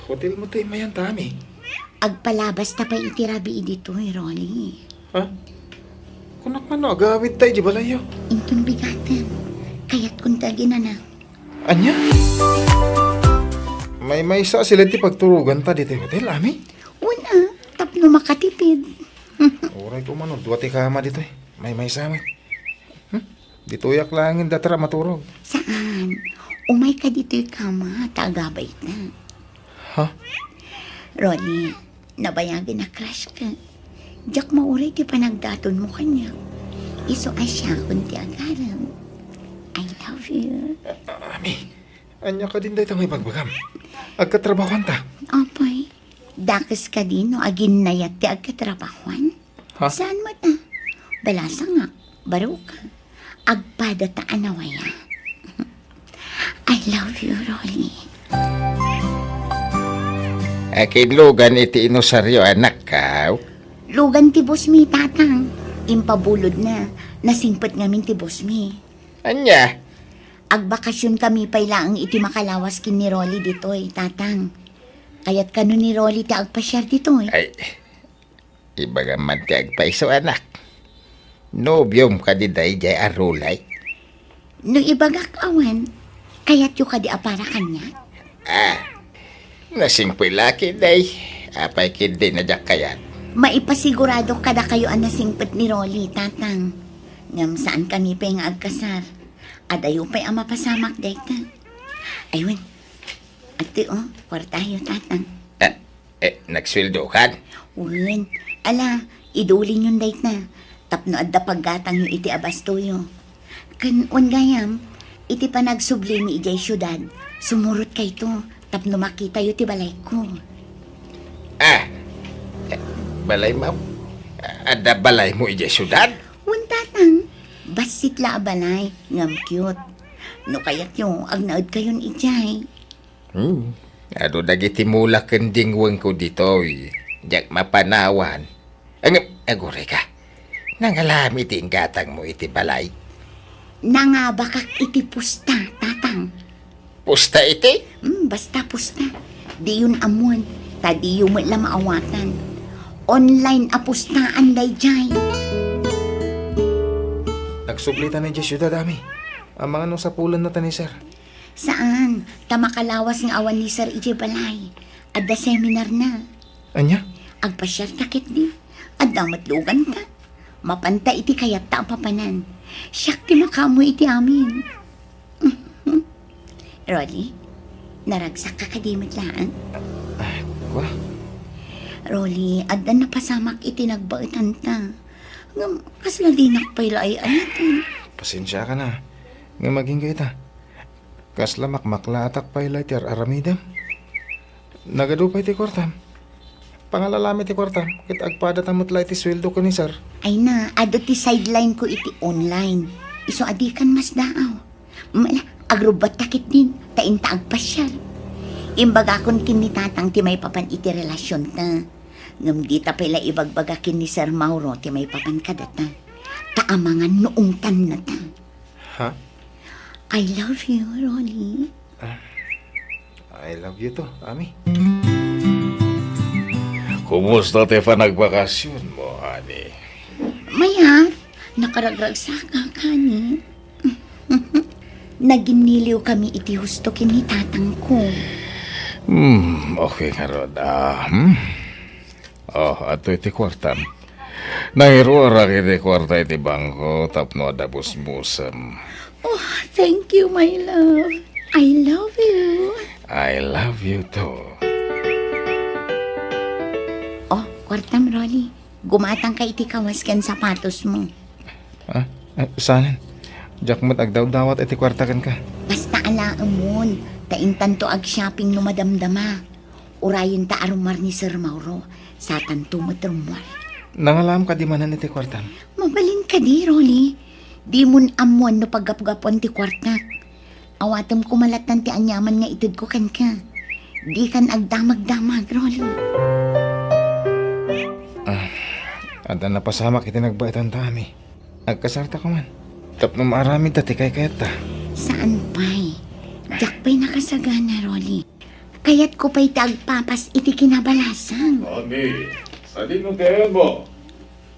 Hotel mo ti imayan, Tami. Agpalabas ta pay iti rabii ditoy, Rolly. Ha? Kunak man no agawid ta iti balayyo. Inton bigaten. Kayatkon ti aginana. Ania? Maymaysa a sila ti pagturoganta ditoy hotel, Ami? Una, tapno makatipid. Uray ko man, dua ti kama ditoy. Maymaysa met. Hmm? Ditoyak laengen datra maturog. Saan? Umayka ditoy kama, ta agabay ta. Ha? Ronnie, nabayagen a crush ka. Diak mauray ti panagdatonmo kaniak. Isu a siakon ti agarem. I love you. A-, Ami, ania kadin dayta nga ibagbagam? Agkatrabahuanta? Apay, dakes kadi no aginnayat ti agkatrabahuan? Ha? Saan met a? Balasangak, baruka. Agpada ta a nawaya. I love you, Rolly. Akin lugan iti inusaryo, anakkaw? Lugan ti boss mi, tatang. Impabulod na. Nasingpet ngamin ti boss mi. Ania? Agbakasyon kami pay laeng iti makalawas ken ni Rolly ditoy, tatang. Kayat kano ni Rolly ti agpasiar ditoy? Ay, ibagam man ti agpayso, anak. Nobiom kadi daydiay a Rolly? No ibagak awan, kayatyo kadi a para kaniak? Ah, nasingpet la ketdi. Apay ketdi a diak kayat? Maipasigurado kadakayo a nasingpet ni Rolly, tatang. Ngem saan kami pay nga agkasar. Adayo pay a mapasamak dayta. Ay, wen. Adtoy, o, kuartayo, tatang. Eh, eh, nagsueldokan? Wen. Ala, idulinyon dayta. Tapno adda paggatangyo iti abastoyo. Ken wen gayam, iti panagsublimi idiay siudad, sumurotkayto tapno makitayo ti balayko. Ah, eh, balaymo? Adda balaymo idiay siudad? Wen, tatang. Bassit la a balay, ngem cute. No kayatyo, agnaedkayon idiay. Hmm. Adu dagiti mula ken dingwengko ditoy. Diak mapanawan. Ngem, agurayka. Nangalam iti inggatangmo iti balay? Nangabakak iti pusta, tatang. Pusta iti? Hmm, basta pusta. Diyon ammoen, ta diyo met la maawatan. Online a pustaan daydiay. Nagsublita idiay siudad, Ami. Amangan no sapulennata ni Sir. Saan, ta makalawas nga awan ni Sir idiay balay. Adda seminarna. Ania? Agpasiarta ketdi. Adda met luganta. Mapanta iti kayatta a papanan. Siak ti makaammo iti amin. Rolly, naragsakka kadi met laeng? Ah, kua? Rolly, adda napasamak iti nagbaetanta. Ngem, kasla dinak pay la ay-ayaten. Pasensiakan a. Ngem agingga ita. Kasla makmaklaatak pay la iti ar-aramidem. Nagadu pay ti kuartam. Pangalalam iti kuartam, ket agpadata met la iti sueldo ken ni Sir. Ay na, adu ti sideline ko iti online. Isu a dikan masdaaw. Mala, agrubbatta ketdin, ta inta agpasiar. Imbagakon ken ni tatang ti maipapan iti relasionta. Ngem dita pay la ibagbaga ken ni Sir Mauro ti maipapan kadata. Ta amangan no ungtannata. Ha? I love you, Rolly. Ah, I love you too, Ami. Kumusta ti panagvakasyon mo, honey? Mayat, nakaragragsakak, honey. Naginniliw kami iti husto ken ni tatangko. Hmm, okay ngarud, ah, hmm? Oh, adtoy ti kuartam. Nangiruarak iti kuarta iti bangko tapno adda busbusem. Oh, thank you, my love. I love you. I love you too. Oh, kuartam, Rolly. Gumatangka iti kawas ken sapatosmo. Ah, ah, saanen? Diak met agdawdawat iti kuarta kenka. Basta alaemon, ta intanto agshopping no madamdama. Urayenta a rummuar ni Sir Mauro, satanto met rummuar. Nangalam kadi manen iti kuartam? Mabalin kadi, Rolly. Dimon ammoan no paggapgapuan ti kuartak. Awatem koma lattan ti aniaman nga itedko kenka. Dikan agdamagdamag, Rolly. Ah, Adda napasamak iti nagbaetan ta, Ami. Agkasarta koman. Tapno maaramidta ti kaykayatta. Saan pay. Diak pay nakasagana, Rolly. Kayatko pay ti agpapas iti kinabalasang. Ami, sadino ti ayanmo?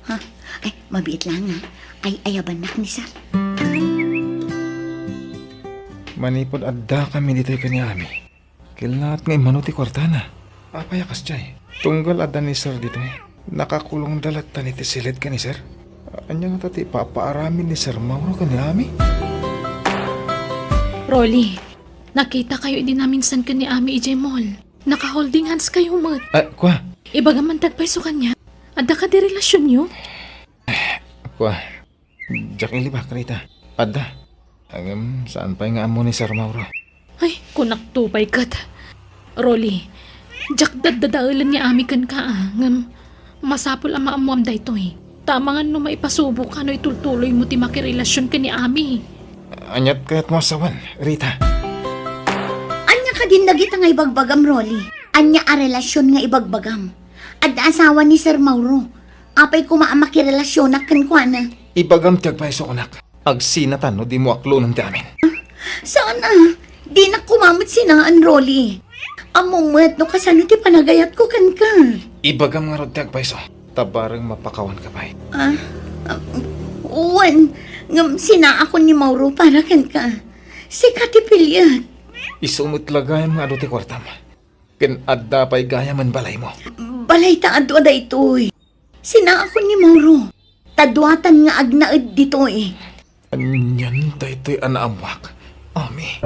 Ha? Ay, mabiit lang, ha? Ay, ayabannak ni Sir. Manipud addakami ditoy ken ni Ami, kellaat nga immano ti kuartana. Apay a kasdiay? Tunggal adda ni Sir ditoy, nakakulongda latta iti siled ken ni Sir. Ania ngata ti ipapaaramid ni Sir Mauro ken ni Ami? Rolly, nakitakayo idi naminsan ken ni Ami idiay mall. Naka-holding hands kayo met. Ah, kua? Ibagam man ti agpayso kaniak. Adda kadi relasionyo? Kua, diak ilibak, Rita. Adda. Ngem saan pay nga ammo ni Sir Mauro. Ay, kunakto pay ket. Rolly, diak daddadaelen ni Ami kenka, a, ngem masapul a maammuam daytoy. Ta amangan no maipasuboka no itultuloymo ti makirelasion ken ni Ami. Ania ti kayatmo a sawen, Rita? Ania kadin dagita nga ibagbagam, Rolly? Ania a relasion nga ibagbagam? Adda asawa ni Sir Mauro. Apay koma a makirelasionak kenkuana? Ibagam ti agpayso, anak. Agsinatan no dimo aklonen ti amin. Saan a? Dinak koma met sinaan, Rolly. Ammom met no kasano ti panagayatko kenka. Ibagam ngarud ti agpayso, ta bareng mapakawanka pay. Ah, ah, wen, ngem sinaakon ni Mauro para kenka. Sika ti piliek. Isu met la gayam nga adu ti kuartam. Ken adda pay gayamen balaymo. Balayta adu a daytoy. Sinaakon ni Mauro. Ta duatan nga agnaed ditoy. Anian daytoy a naammoak, Ami?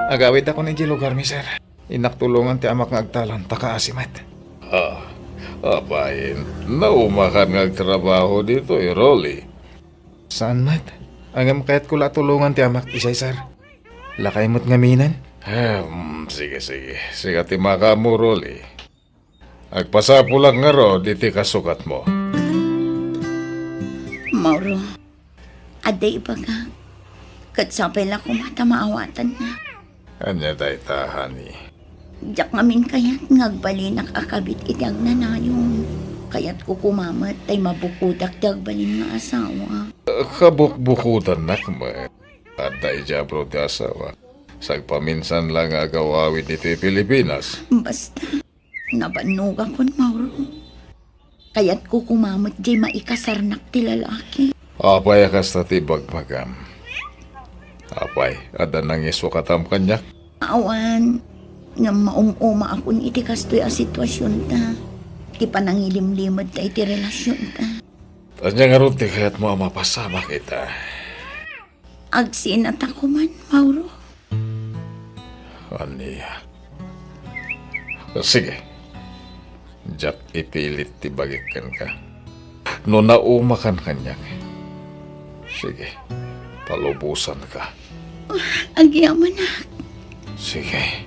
Agawidakon idiay lugarmi, sir. Innak tulongan ti amak nga agtalon, ta kaasi met. Ah, apay, naumakan nga agtrabaho ditoy, Rolly? Saan met? Ngem kayatko la a tulongan ti amak, idiay, sir. Lakay met ngamin? Em, sige, sige. Sika ti makaammo, Rolly. Agpasapulak ngarud iti kasukatmo. Mauro, adda ibagak, ket sapay la koma ta maawatanna. Ania dayta, honey? Diak ngamin kayat nga agbalinak a kabit iti agnanayon. Kayatko koma met tay mabukodak ti agbalin nga asawa. Kabukbukodannak met. Adda idiay abroad ti asawa. Sagpaminsan la nga agawawid iti Pilipinas. Basta, nabannogakon, Mauro. Kayatko koma met diay maikasarnak ti lalaki. Apay a kasta ti ibagbagam? Apay, adda nangisukatam kaniak? Awan, ngem maum-umaakon iti kastoy a situasionta. Ti panangilimlimedta iti relasionta. Ania ngarud ti kayatmo a mapasamak ita? Agsinata koman, Mauro. Ania? Sige. Diak ipilit ti bagik kenka. No naumakan kaniak, sige, palubosanka. Agyamanak. Sige.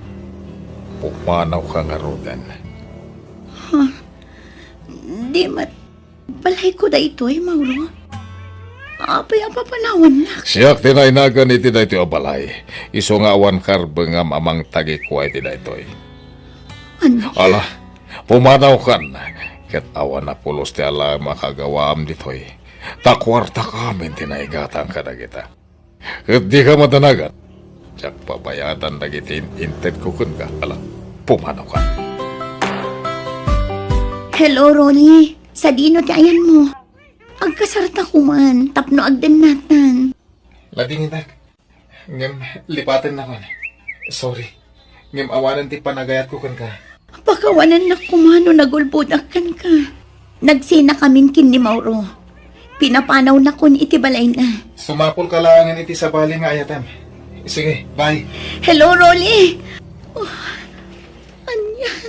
Pumanawka ngaruden. Ha? Di met Balayko daytoy, Mauro. Apay a papanawannak? Siak ti nainagan iti daytoy a balay. Isu nga awan karbengam a mangtagikua iti daytoy. Ania? Ala, pumanawkan, ket awan a pulos ti alaem a kagawaam ditoy. Ta kuartak amin ti naigatang kadagita. Ket dika madanagan. Diak pabayadan dagiti in-, intedko kenka. Ala, pumanawka. Hello, Ronnie. Sadino ti ayanmo? Agkasarta koman tapno agdennatan. Ladingitak. Ngem lipatennakon. Sorry. Ngem awanen ti panagayatko kenka. Pakawanennak koma no nagulbodak kenka. Nagsinakamin ken ni Mauro. Pinapanawnakon iti balayna. Sumapulka laengen iti sabali nga ayatem. Sige, bye. Hello, Rolly. Oh, anian?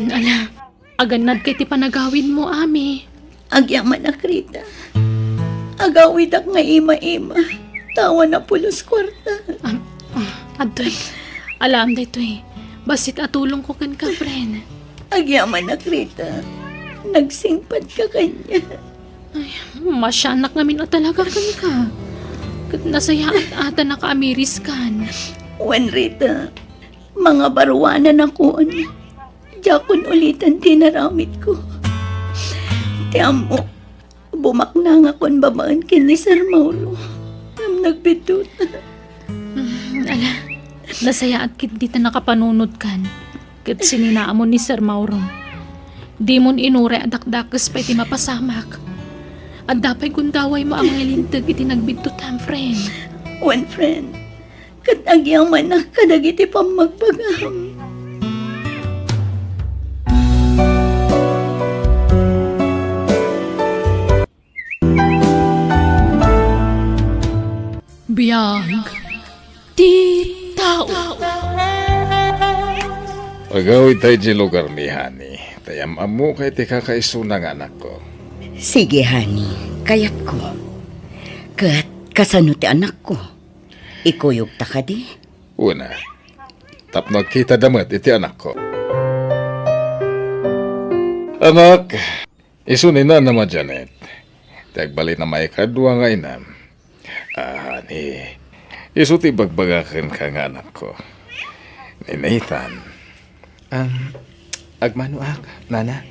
Ala, agannadka iti panagawidmo, Ami. Agyamanak, Rita. Agawidak nga ima-ima. Ta awan a pulos kuarta. Am-, ah, adtoy. Alaem daytoy. Bassit a tulongko kenka, friend. Agyamanak, Rita. Nagsingpadka kaniak. Ay, masiannak ngamin a talaga kenka. Ket nasayaat a ta nakaamiriskan. Wen, Rita, mangabaruananakon. Diakon uliten ti inaramidko. Ti ammo, bumaknangakon babaen ken ni Sir Mauro. Ngem nagbiddut. Ala, nasayaat ketdi ta nakapanunotkan ket sininaamon ni Sir Mauro. Dimon inure a dakdakes pay ti mapasamak. Adda pay gundawaymo a manglinteg iti nagbiddut, friend. Wen, friend. Ket agyamanak kadagiti pammagbagam. Biag ti tao. Agawidta idiay lugarmi, honey. Ta am-ammok iti kakaisuna nga anakko. Sige, honey. Kayatko. Ket kasano ti anakko? Ikuyogta kadi? Una, tapno agkitada met iti anakko. Anak, isu ni Nanam a Janet, ti agbalin a maikadua nga inam. Ah, honey, isu ti ibagbaga kenka nga anakko. Ni Nathan. Am, agmanoak, nana.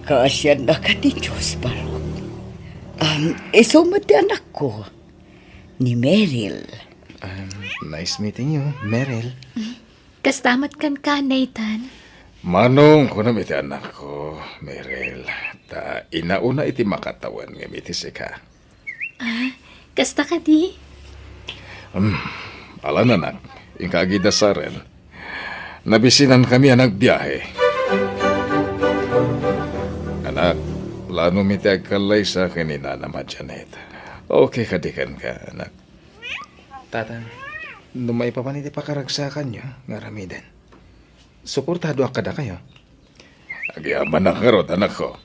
Kaasiannaka ti Dios, barok. Am, isu met ti anakko, ni Meryl. Um, nice meeting you, Meryl. Kasta met kenka, Nathan. Manong kunam iti anakko, Meryl, ta inauna iti makatawen ngem iti sika. Ah, kasta kadi? Hmm, alan, anak, inka agidasaren. Nabisinankami a nagbiahe. Anak, planomi ti agkallaysa ken ni Nanam a Janet. Okay kadi kenka, anak? Tatang, no maipapan iti pakaragsakanyo nga aramiden, suportadoak kadakayo. Agyamanak ngarud, anakko.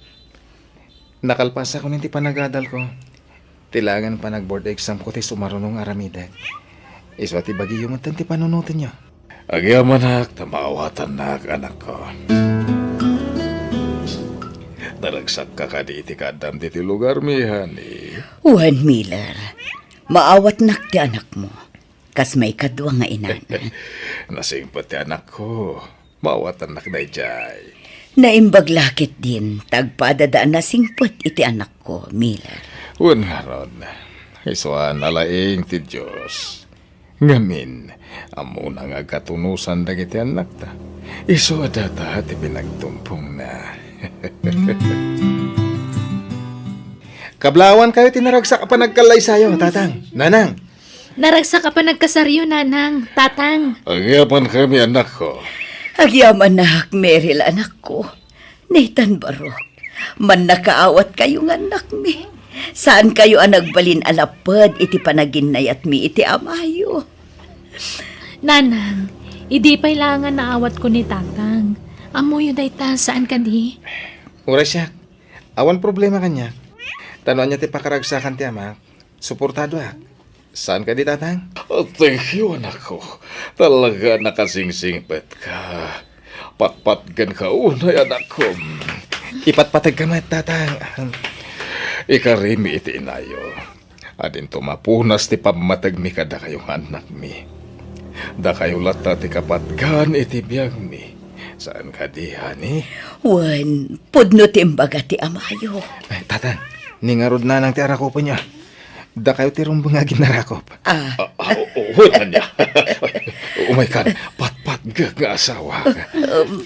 Nakalpasakon iti panagadalko. Ti laengen panag-board examko ti sumaruno nga aramidek. Isu a ti bagiyo metten ti panunotenyo. Agyamanak ta maawatannak, anakko. Naragsakka kadi iti kaaddam ditoy lugarmi, honey? Wen, Miller. Maawatnak ti anakmo. Kas maikadua nga inana. Nasingpet ti anakko. Maawatannak daydiay. Naimbag la ketdin ta agpadada a nasingpet iti anakko, Miller. Wen ngarud, isu a nalaing ti Dios. Ngamin, ammona nga agkatunosan dagiti annakta. Isu a data ti pinagtumpongna. Kablawankayo ti naragsak a panagkallaysayo, Tatang, Nanang. Naragsak a panagkasaryo, Nanang, Tatang. Agyaman kami, anakko. Agyamanak, Meryl, anakko. Nathan, barok. Mannakaawatkayo nga annakmi. Saankayo a nagbalin a lapped iti panaginnayatmi iti amayo. Nanang, idi pay laeng a naawatko ni Tatang. Ammoyo dayta, saan kadi? Uray siak. Awan problema kaniak. Ta no ania ti pakaragsakan ti amak, suportadoak. Saan kadi, Tatang? Oh, thank you, anakko. Talaga a nakasingsingpetka. Patpatgenka unay, anakko. Ipatpategka met, Tatang. Ikarimi iti inayo. Adinto mapunas ti pammategmi kadakayo nga annakmi. Dakayo latta ti kapatgan iti biagmi. Saan kadi, honey? Wen, pudno ti imbaga ti amayo. Ay, Tatang, ni ngarud, Nanang, ti arakupenyo. Dakayo ti rumbeng a aginarakop. Ah. Ah, ah, o-, o-, wen ania. Umaykan, patpatgek nga asawa. Um.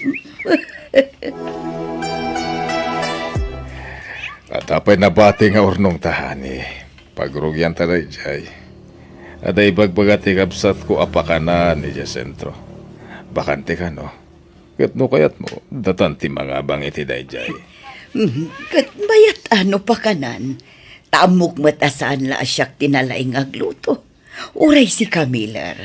Adda pay nabati nga urnongta, honey. Pagrugianta daydiay. Adda ibagbaga ti kabsatko a pakanan idiay sentro. Bakante kano? Ket no kayatmo, datan ti mangabang iti daydiay. Mm, ket mayat a no pakanan, ta ammok met a saan la a siak ti nalaing nga agluto. Uray sika, Miller.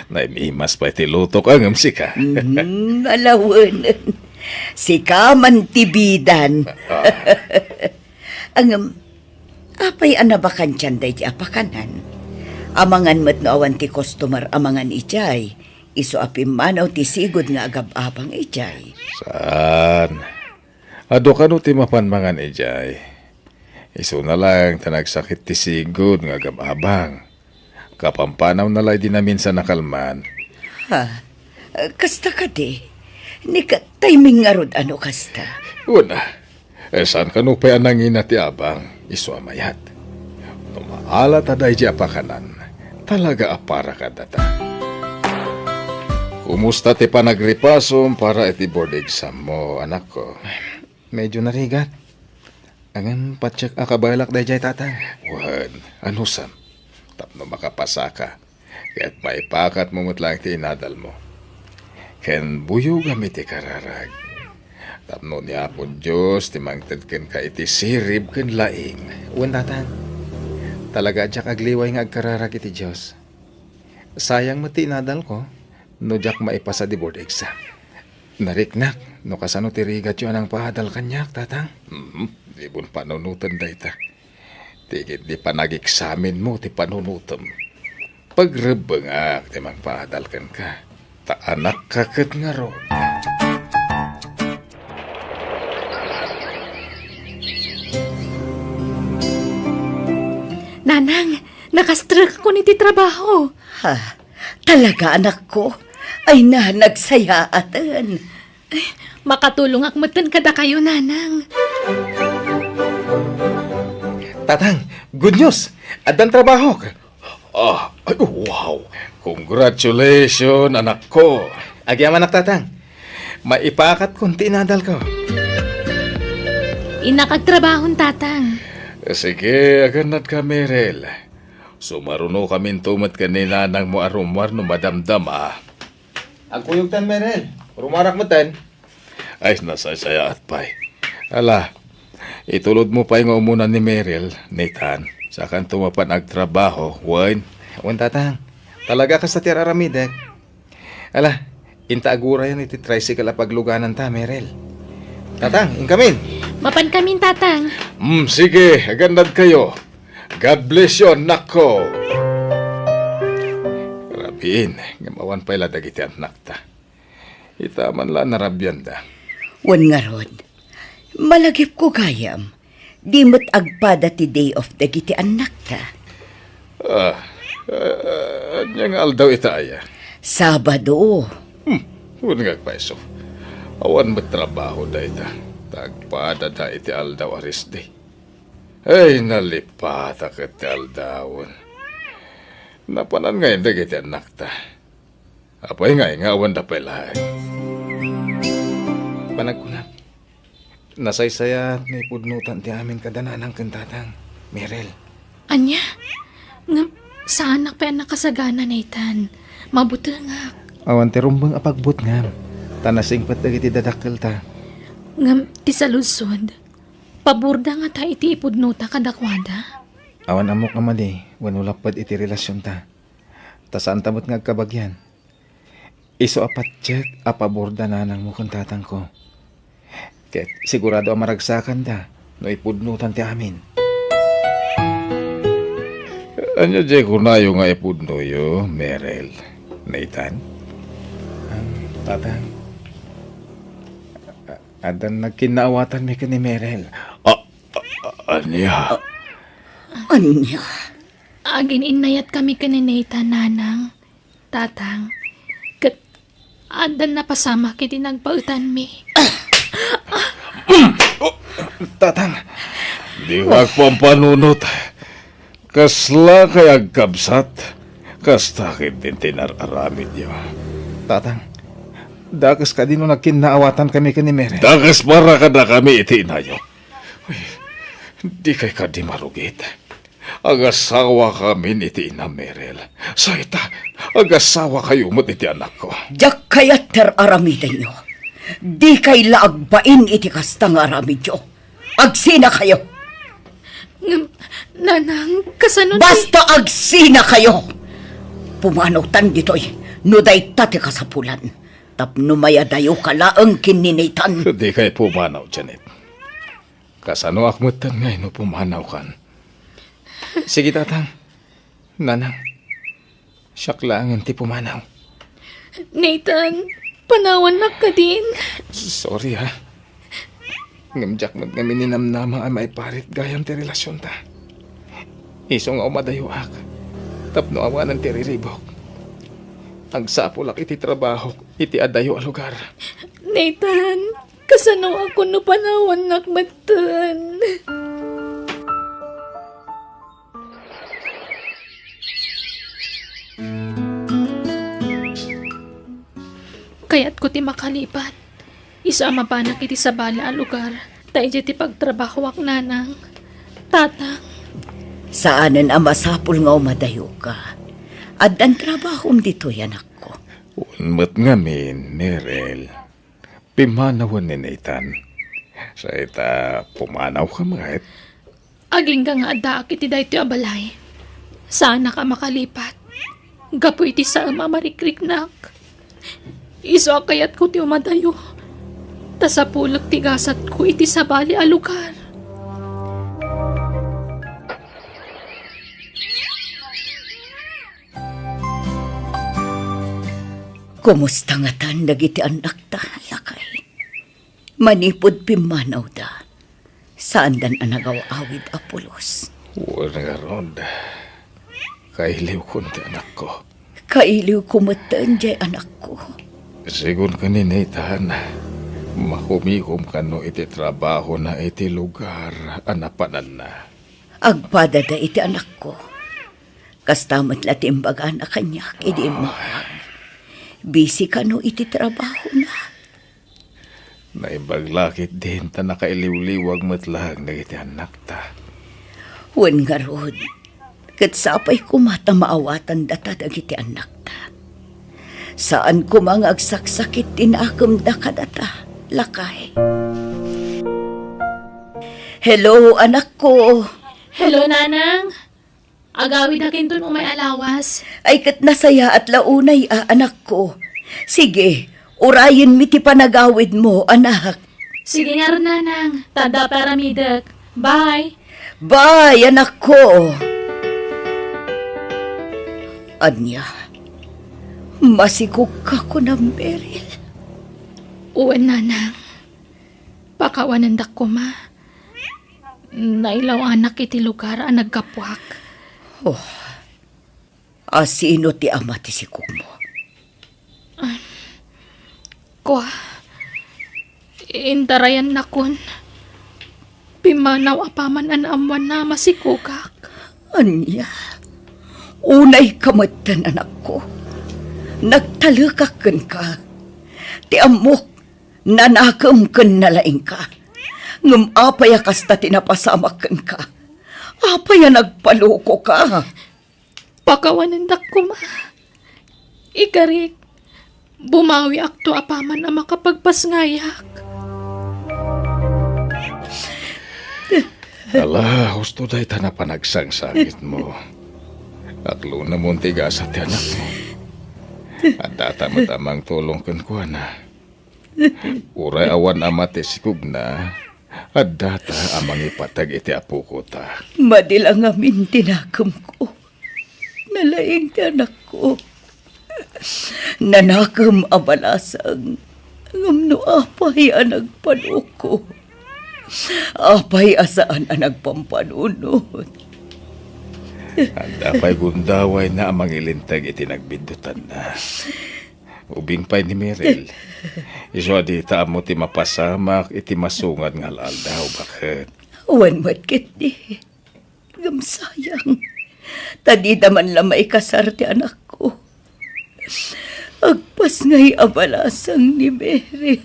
Naimimas pay ti lutok ngem sika. Mhm, alawenen. Sika man ti bidan. Ah. Ngem, apay a nabakantian daydi a pakanan? Amangan met no awan ti customer a mangan idiay. Isu a pimmanaw ti sigud nga agab-abang idiay. Saan? Adu kano ti mapan mangan idiay? Isuna laeng ta nagsakit ti sigud nga agab-abang. Kapampanawna la idi naminsan a kalman. Ha? Kasta kadi? Ni ket timing ngarud a no kasta. Una, eh, saan kano pay a nangina ti abang, isu a mayat. No maala ta daydi a pakanan, talaga a para kadata. Kumusta ti panagripasom para iti board exam mo, anakko? Medyo narigat. Ngem patiek a kabaelak daydiay, Tatang. Wen, anusam? Tapno makapasaka, ket maipakatmo met laeng ti inadalmo. Ken buyogam iti kararag. Tapno ni Apo Dios ti mangted kenka iti sirib ken laing. Wen, Tatang. Talaga a diak agliway nga agkararag iti Dios. Sayang met ti inadalko no diak maipasa ti board exam. Nariknak no kasano ti rigatyo a nangpaadal kaniak, Tatang. Mhm. Di mon panunoten dayta. Ti ketdi panageksamenmo ti panunotem. Pagrebbengak ti mangpaadal kenka, ta anakka ket ngarud. Nanang, nakastrekakon iti trabaho. Ha? Talaga, anakko? Ay na, nagsayaaten. Makatulongak metten kadakayo, Nanang. Tatang, good news! Addan trabahok! Ah, ay, wow! Congratulations, anakko! Agyamanak, Tatang. Maipakatkon ti inadalko. Innak agtrabahon, Tatang. Sige, agannadka, Merel. Sumarunokaminto met ken ni nanangmo a rummuar no madamdama. Agkuyogtan, Merel. Rummuarak metten. Ay, nasaysayaat pay. Ala, itulodmo pay nga umuna ni Merel, Nathan. Sakanto mapan agtrabaho, wen? Wen, Tatang. Talaga kasta ti ar-aramidek. Ala, inta agurayan iti tricycle a paglugananta, Merel. Tatang, inkamin. Mapankamin, Tatang. Mm, sige, agannadkayo. God bless you, anakko. Rabiin, ngem awan pay la dagiti annakta. Ita man la narabianda. Wen ngarud, malagipko gayam, di met agpada ti day off dagiti annakta. Ah, ah, ania nga aldaw ita aya? Sabado. Hmm, wen nga agpayso. Awan met trabaho dayta. Ta agpadada iti aldaw a rest day. Ay, nalipatak iti aldawen. Napanan ngay dagiti annakta. Apay ngay nga awan da pay laeng? Panagkunak, nasaysayaat no ipudnotan ti amin kada nanang ken tatang, Merel. Ania? Ngem, saanak pay a nakasagana, Nathan. Mabutengak. Awan ti rumbeng a pagbutngam, ta nasingpet dagiti dadakkelta. Ngem, ti saludsod, paborda ngata iti ipudnota kadakuada? Awan ammok a madi wenno lapped iti relasionta. Ta saanta met nga agkabagian. Isu a patiek a paborda nanangmo ken tatangko. Ket sigurado a maragsakanda no ipudnotan ti amin. Ania diay kunayo nga ipudnoyo, Merel? Nathan? Ah, tatang. A-, addan nagkinnaawatanmi ken ni Merel. Ah, ah, ania? Ania? Agin-innayatkami ken ni Nathan, nanang, tatang. Ket addan napasamak iti nagpaetanmi. Oh, tatang. Di nga agpampanunot. Kasla kay agkabsat. Kasta ketdin ti nar-aramidyo. Tatang, dakes kadi no nagkinnaawatankami ken ni Merel? Dakes para kadakami iti inayo. Uy, di kay kadi marugit. Agasawakamin iti ina, Merel. Say ta, agasawakayo met iti anakko. Diak kayat ti ar-aramidenyo. Di kay la agbain iti kasta nga aramidyo. Agsinakayo. Ngem, nanang, kasano ti... Basta agsinakayo! Pumanawtan ditoy no dayta ti kasapulan. Tapno mayadayoka laeng ken ni Nathan. Di kay pumanaw, Janet. Kasanoak metten ngay no pumanawkan? Sige, tatang. Nanang, siak laengen ti pumanaw. Nathan, panawannak kadin. Sorry, ha. Ngem diak met ngamin ninamnama a maiparit gayam ti relasionta. Isu nga umadayoak tapno awanen ti riribuk. Agsapulak iti trabahok iti adayo a lugar. Nathan, kasano a kun no panawannak metten? Kayatko ti makalipat. Isu a mapanak iti sabali a lugar, ta idiay ti pagtrabahoak, nanang, tatang. Saanen a masapul nga umadayoka. Addan trabahom ditoy, anakko. Wen met ngamin, Mirel. Pimmanawen ni Nathan. Sa ita, pumanawka met. Agingga nga addaak iti daytoy a balay. Saanak a makalipat. Gapu iti saem a marikriknak. Isu a kayatko ti umadayo. Ta sapulek ti gasatko iti sabali a lugar. Kumusta ngatan dagiti annakta, lakay? Manipud pimmanawda, saandan a nagaw-awid a pulos. Wen ngarud, kailiwkon ti anakko. Kailiwko metten diay anakko. Sigun ken ni Nathan, makumikom kano iti trabahona iti lugar a napananna. Agpadada iti anakko. Kasta met la ti imbagana kaniak idi immawag. Busy kano iti trabahona. Naimbag la ketdin ta nakailiwliwag met laeng dagiti annakta. Wen ngarud, ket sapay koma ta maawatandata dagiti annakta. Saan koma nga agsaksakit ti nakemda kadata, lakay. Hello, anakko. Hello, Nanang. Agawidakinton umay a lawas. Ay, ket nasayaat la unay a, anakko. Sige, urayenmi ti panagawidmo, anak. Sige ngarud, Nanang. Ta adda pay aramidek. Bye. Bye, anakko. Ania, masikogka kunam, Beryl? Wen, Nanang. Pakawanendak koma. Nailawanak iti lugar a naggapuak. Oh. A sino ti ama ti sikogmo? Ah, kua, intarayannakon. Pimmanaw apaman a naammoanna a masikogak. Ania? Unayka metten, anakko. Nagtalekak kenka. Ti ammok, nanakem ken nalaingka. Ngem apay a kasta ti napasamak kenka? Apay a nagpalokoka? Pakawanendak koma. Ikarik, bumawiakto apaman a makapagpasngayak. Ala, husto dayta a panagsangsangitmo. Aklonamon ti gasat ti anakmo. Addata met a mangtulong kenkuana. Uray awan ama ti sikogna, addata a mangipateg iti apokota. Madi la ngamin ti nakemko. Nalaing ti anakko. Nanakem a balasang, ngem no apay a nagpanuko? Apay a saan a nagpampanunot? Adda pay gundawayna a mangilinteg iti nagbiddutanna. Ubing pay ni Mirel. Isu a dita ammo ti mapasamak iti masungad nga al-aldaw, baket. Wen met ketdi. Ngem sayang, ta dida man la maikasar ti anakko. Agpasngay a balasang ni Beryl.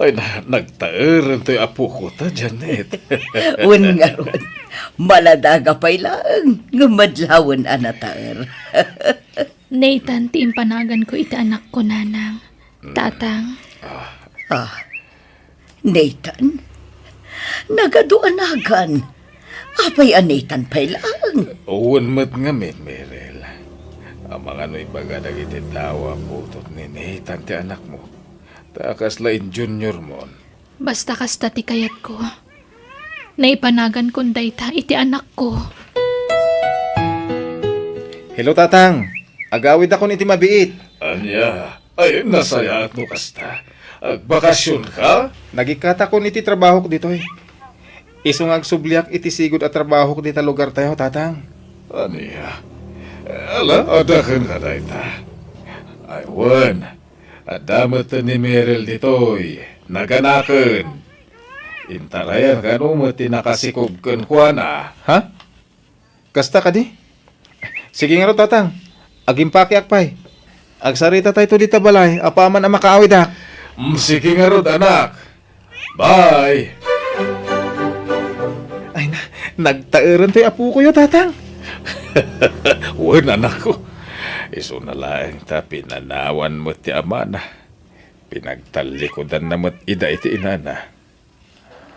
Ay, na, nagtaer intoy apokota, Janet. Wen ngarud, maladaga pay laeng, ngem madlawen a nataer. Nathan ti impanaganko iti anakko, Nanang. Mm. Tatang. Ah. Ah, Nathan? Nagadu a nagan. Apay a Nathan pay laeng? Wen met ngamin, Mirel. Amangan no ibaga dagiti tao a putot ni Nathan ti anakmo. Ta kasla in junior mon. Basta kasta ti kayatko. Naipanagankon dayta iti anakko. Hello, Tatang. Agawidakon iti mabiit. Ania? Ay, nasayaat no kasta. Agbakasionka? Nagikkatakon iti trabahok ditoy. Isu nga agsubliak iti sigud a trabahok dita lugartayo, Tatang. Ania? Ala, adda kenka dayta. Ay, wen, adda met ni Merel ditoy, naganaken. Intarayan kano met ti nakasikog kenkuana. Ha? Kasta kadi? Sige ngarud, Tatang. Agimpakiak pay. Agsaritatayto dita balay apaman a makaawidak. Mm, sige ngarud, anak. Bye. Ay na, nagtaerentoy apokoyo, Tatang. Wen, anakko. Isuna laeng ta pinanawan met ti amana. Pinagtallikudanna met ida iti inana.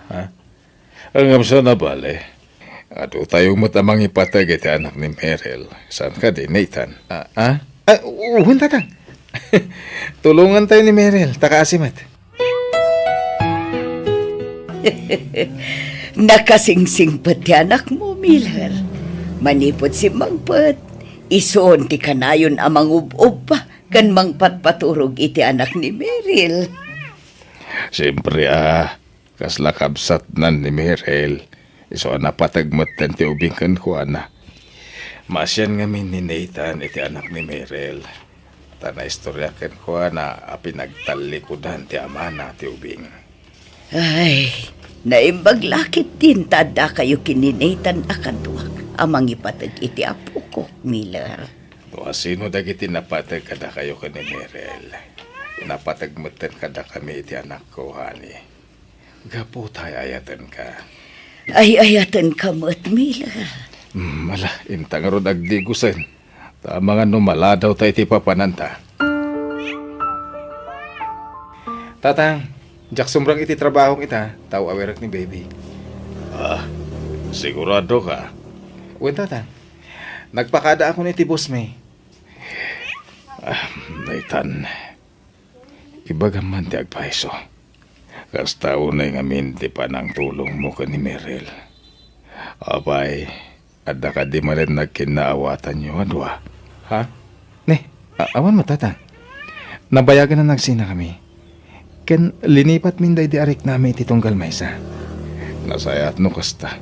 Ha? Ngem saan a bale, aduyo met a mangipateg iti anak ni Merel. Saan kadi, Nathan? Ah, ah? Ah, wen, Tatang. Tulongantayo ni Merel, ta kaasi met. Nakasingsingpet ti anakmo, Miller. Manipud simmangpet, isun ti kanayon a mangub-ubba ken mangpatpaturog iti anak ni Merel. Siempre a, kasla kabsatnan ni Merel, isu a napateg metten ti ubing kenkuana. Maasian ngamin ni Nathan iti anak ni Merel, ta naistorya kenkuana a pinagtallikudan ti amana ti ubing. Ay, naimbag la ketdin ta addakayo ken ni Nathan a kaduak a mangipateg iti apokok, Miller. No asino dagiti napateg kadakayo ken ni Merel, napateg metten kadakami iti anakko, honey. Gapu ta ay-ayatenka. Ay-ayatenka met, Mila. Hmm, ala, inta ngarud agdigusen. Ta amangan no maladawta iti papananta. Tatang, diak sumreng iti trabahok ita, ta aw-awirek ni baby. Ah, sigurado ka? Wen, Tatang. Nagpakadaakon iti boss mi. Ah, Nathan, ibagam man ti agpayso. Kasta unay ngamin ti panangtulongmo ken ni Merel. Apay, adda kadi manen nagkinnaawatanyo a dua? Ha? Ne, a-, awan met, Tatang. Nabayagen a nagsinakami. Ken linipatmin daydi a riknami iti tunggal maysa. Nasayaat no kasta.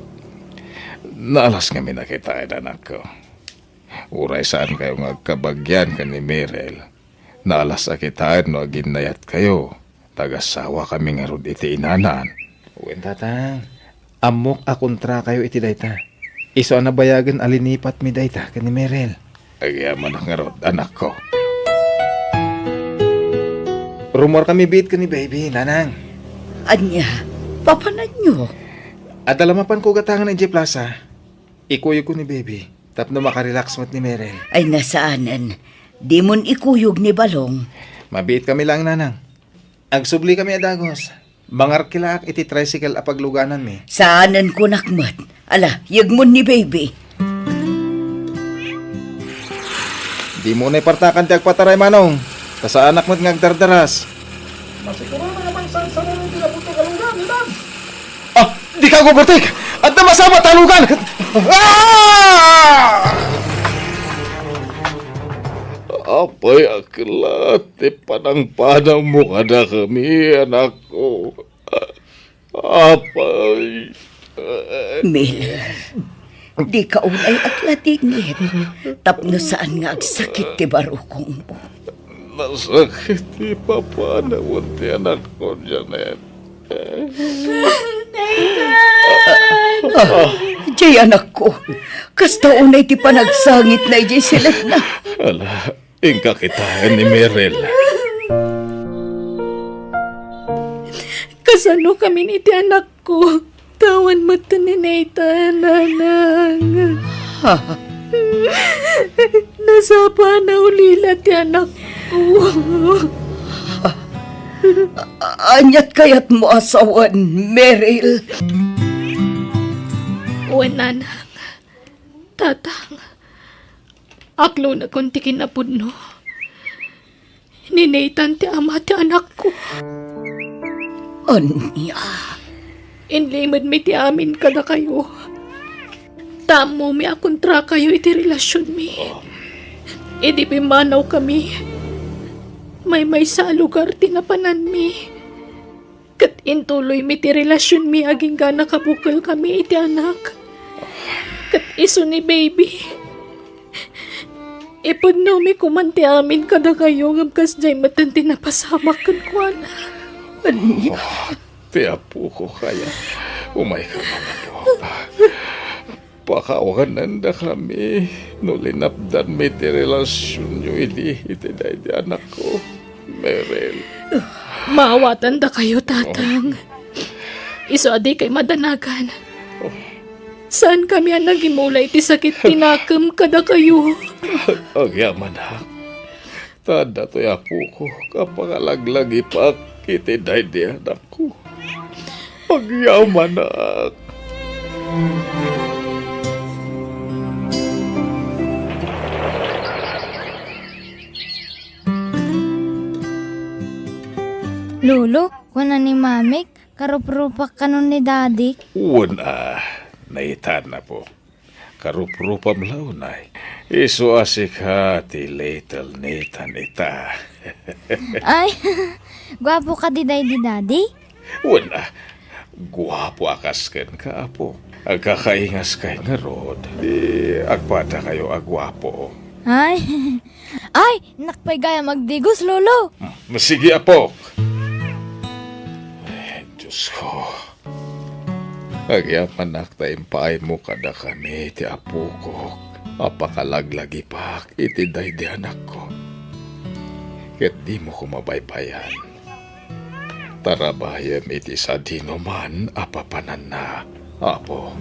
Naalas ngamin a kitaen, anakko. Uray saankayo nga agkabagian ken ni Merel, naalas a kitaen no aginnayatkayo, ta agasawakami ngarud iti inanan. Wen, Tatang. Ammok a kontrakayo iti dayta. Isu a nabayagen a linipatmi dayta ken ni Merel. Agyamanak ngarud, anakko. Rumuarkami biit ken ni baby, Nanang. Ania, papananyo? Adda la mapanko gatangen idiay plaza. Ikuyogko ni baby tapno makarelax met ni Merel. Ay, saanen. Dimon ikuyog ni Balong. Mabiitkami laeng, Nanang. Agsublikami a dagus. Mangarkilaak iti tricycle a paglugananmi. Saanen kunak met. Ala, yegmon ni baby. Dimo unay partakan ti agpataray, Manong. Ta saanak met nga agdardaras. Masigurado nga mangsangsanganan ti labutog a lugan, Iban. Ah, dika ag-overtake! Adda masaba ta lugan! Ah! Apay a kelat ti panangpanawmo kadakami, anakko. Apay. Miller, dika unay agladingit tapno saan nga agsakit ti barukongmo. Nasakit ti papanawon ti anakko, Janet. Ah, jay anakko, kasta unay ti panagsangitna idiay silekna. Ala, inka kitaen ni Merel. Kasano kami iti anakko? Tawan met ni Nathan, nanang. Ha? Nasapa a naulila ti anakko. Aniat kayatmo a sawen, Meril? Wen, nanang. Tatang. Aklonakon ti kinapudno. Ni Nathan ti ama ti anakko. Ania? Inlimedmi ti amin kadakayo. Ta ammomi a kontrakayo iti relasionmi. Idi pimmanawkami, maymaysa a lugar ti napananmi. Ket Intuloymi ti relasionmi agingga nakabukelkami iti anak. Ket isu ni baby. Ipudnomi koma ti amin kadakayo ngem kasdiay metten ti napasamak kenkuana. Ania? Oh, ti apok, kaya. Umayka man, apo. Pakawanendakami no linapdanmi ti relasionyo idi iti daydi anakko, Meryl. Maawatandakayo, Tatang. Isu a dikay madanagan. Oh. Saankami a nagimula iti sakit ti nakem kadakayo. Agyamanak. Ta datoy, apok, a pangalaglagipak iti daydi anakko. Agyamanak. Lolo, kuna ni Mamik, karuprupak kanon ni Daddy. Wen a, naitan, apo. Karuprupam la unay. Isu a sika ti little Nathan ita. Ay, guapo kadi daydi, Daddy? Wen a, guapo a kas kenka, apo. Agkakaingaskay ngarud, di agpadakayo a guapo. Ay, ay, nakpay gayam agdigos, Lolo. Hmm, sige, apok. Ay, Diyos ko. Agyamanak ta impaaymo kadakami ti apokok a pakalaglagipak iti daydi anakko. Ket dimo koma baybay-an. Tarabayem iti sadinoman a papananna, Apo.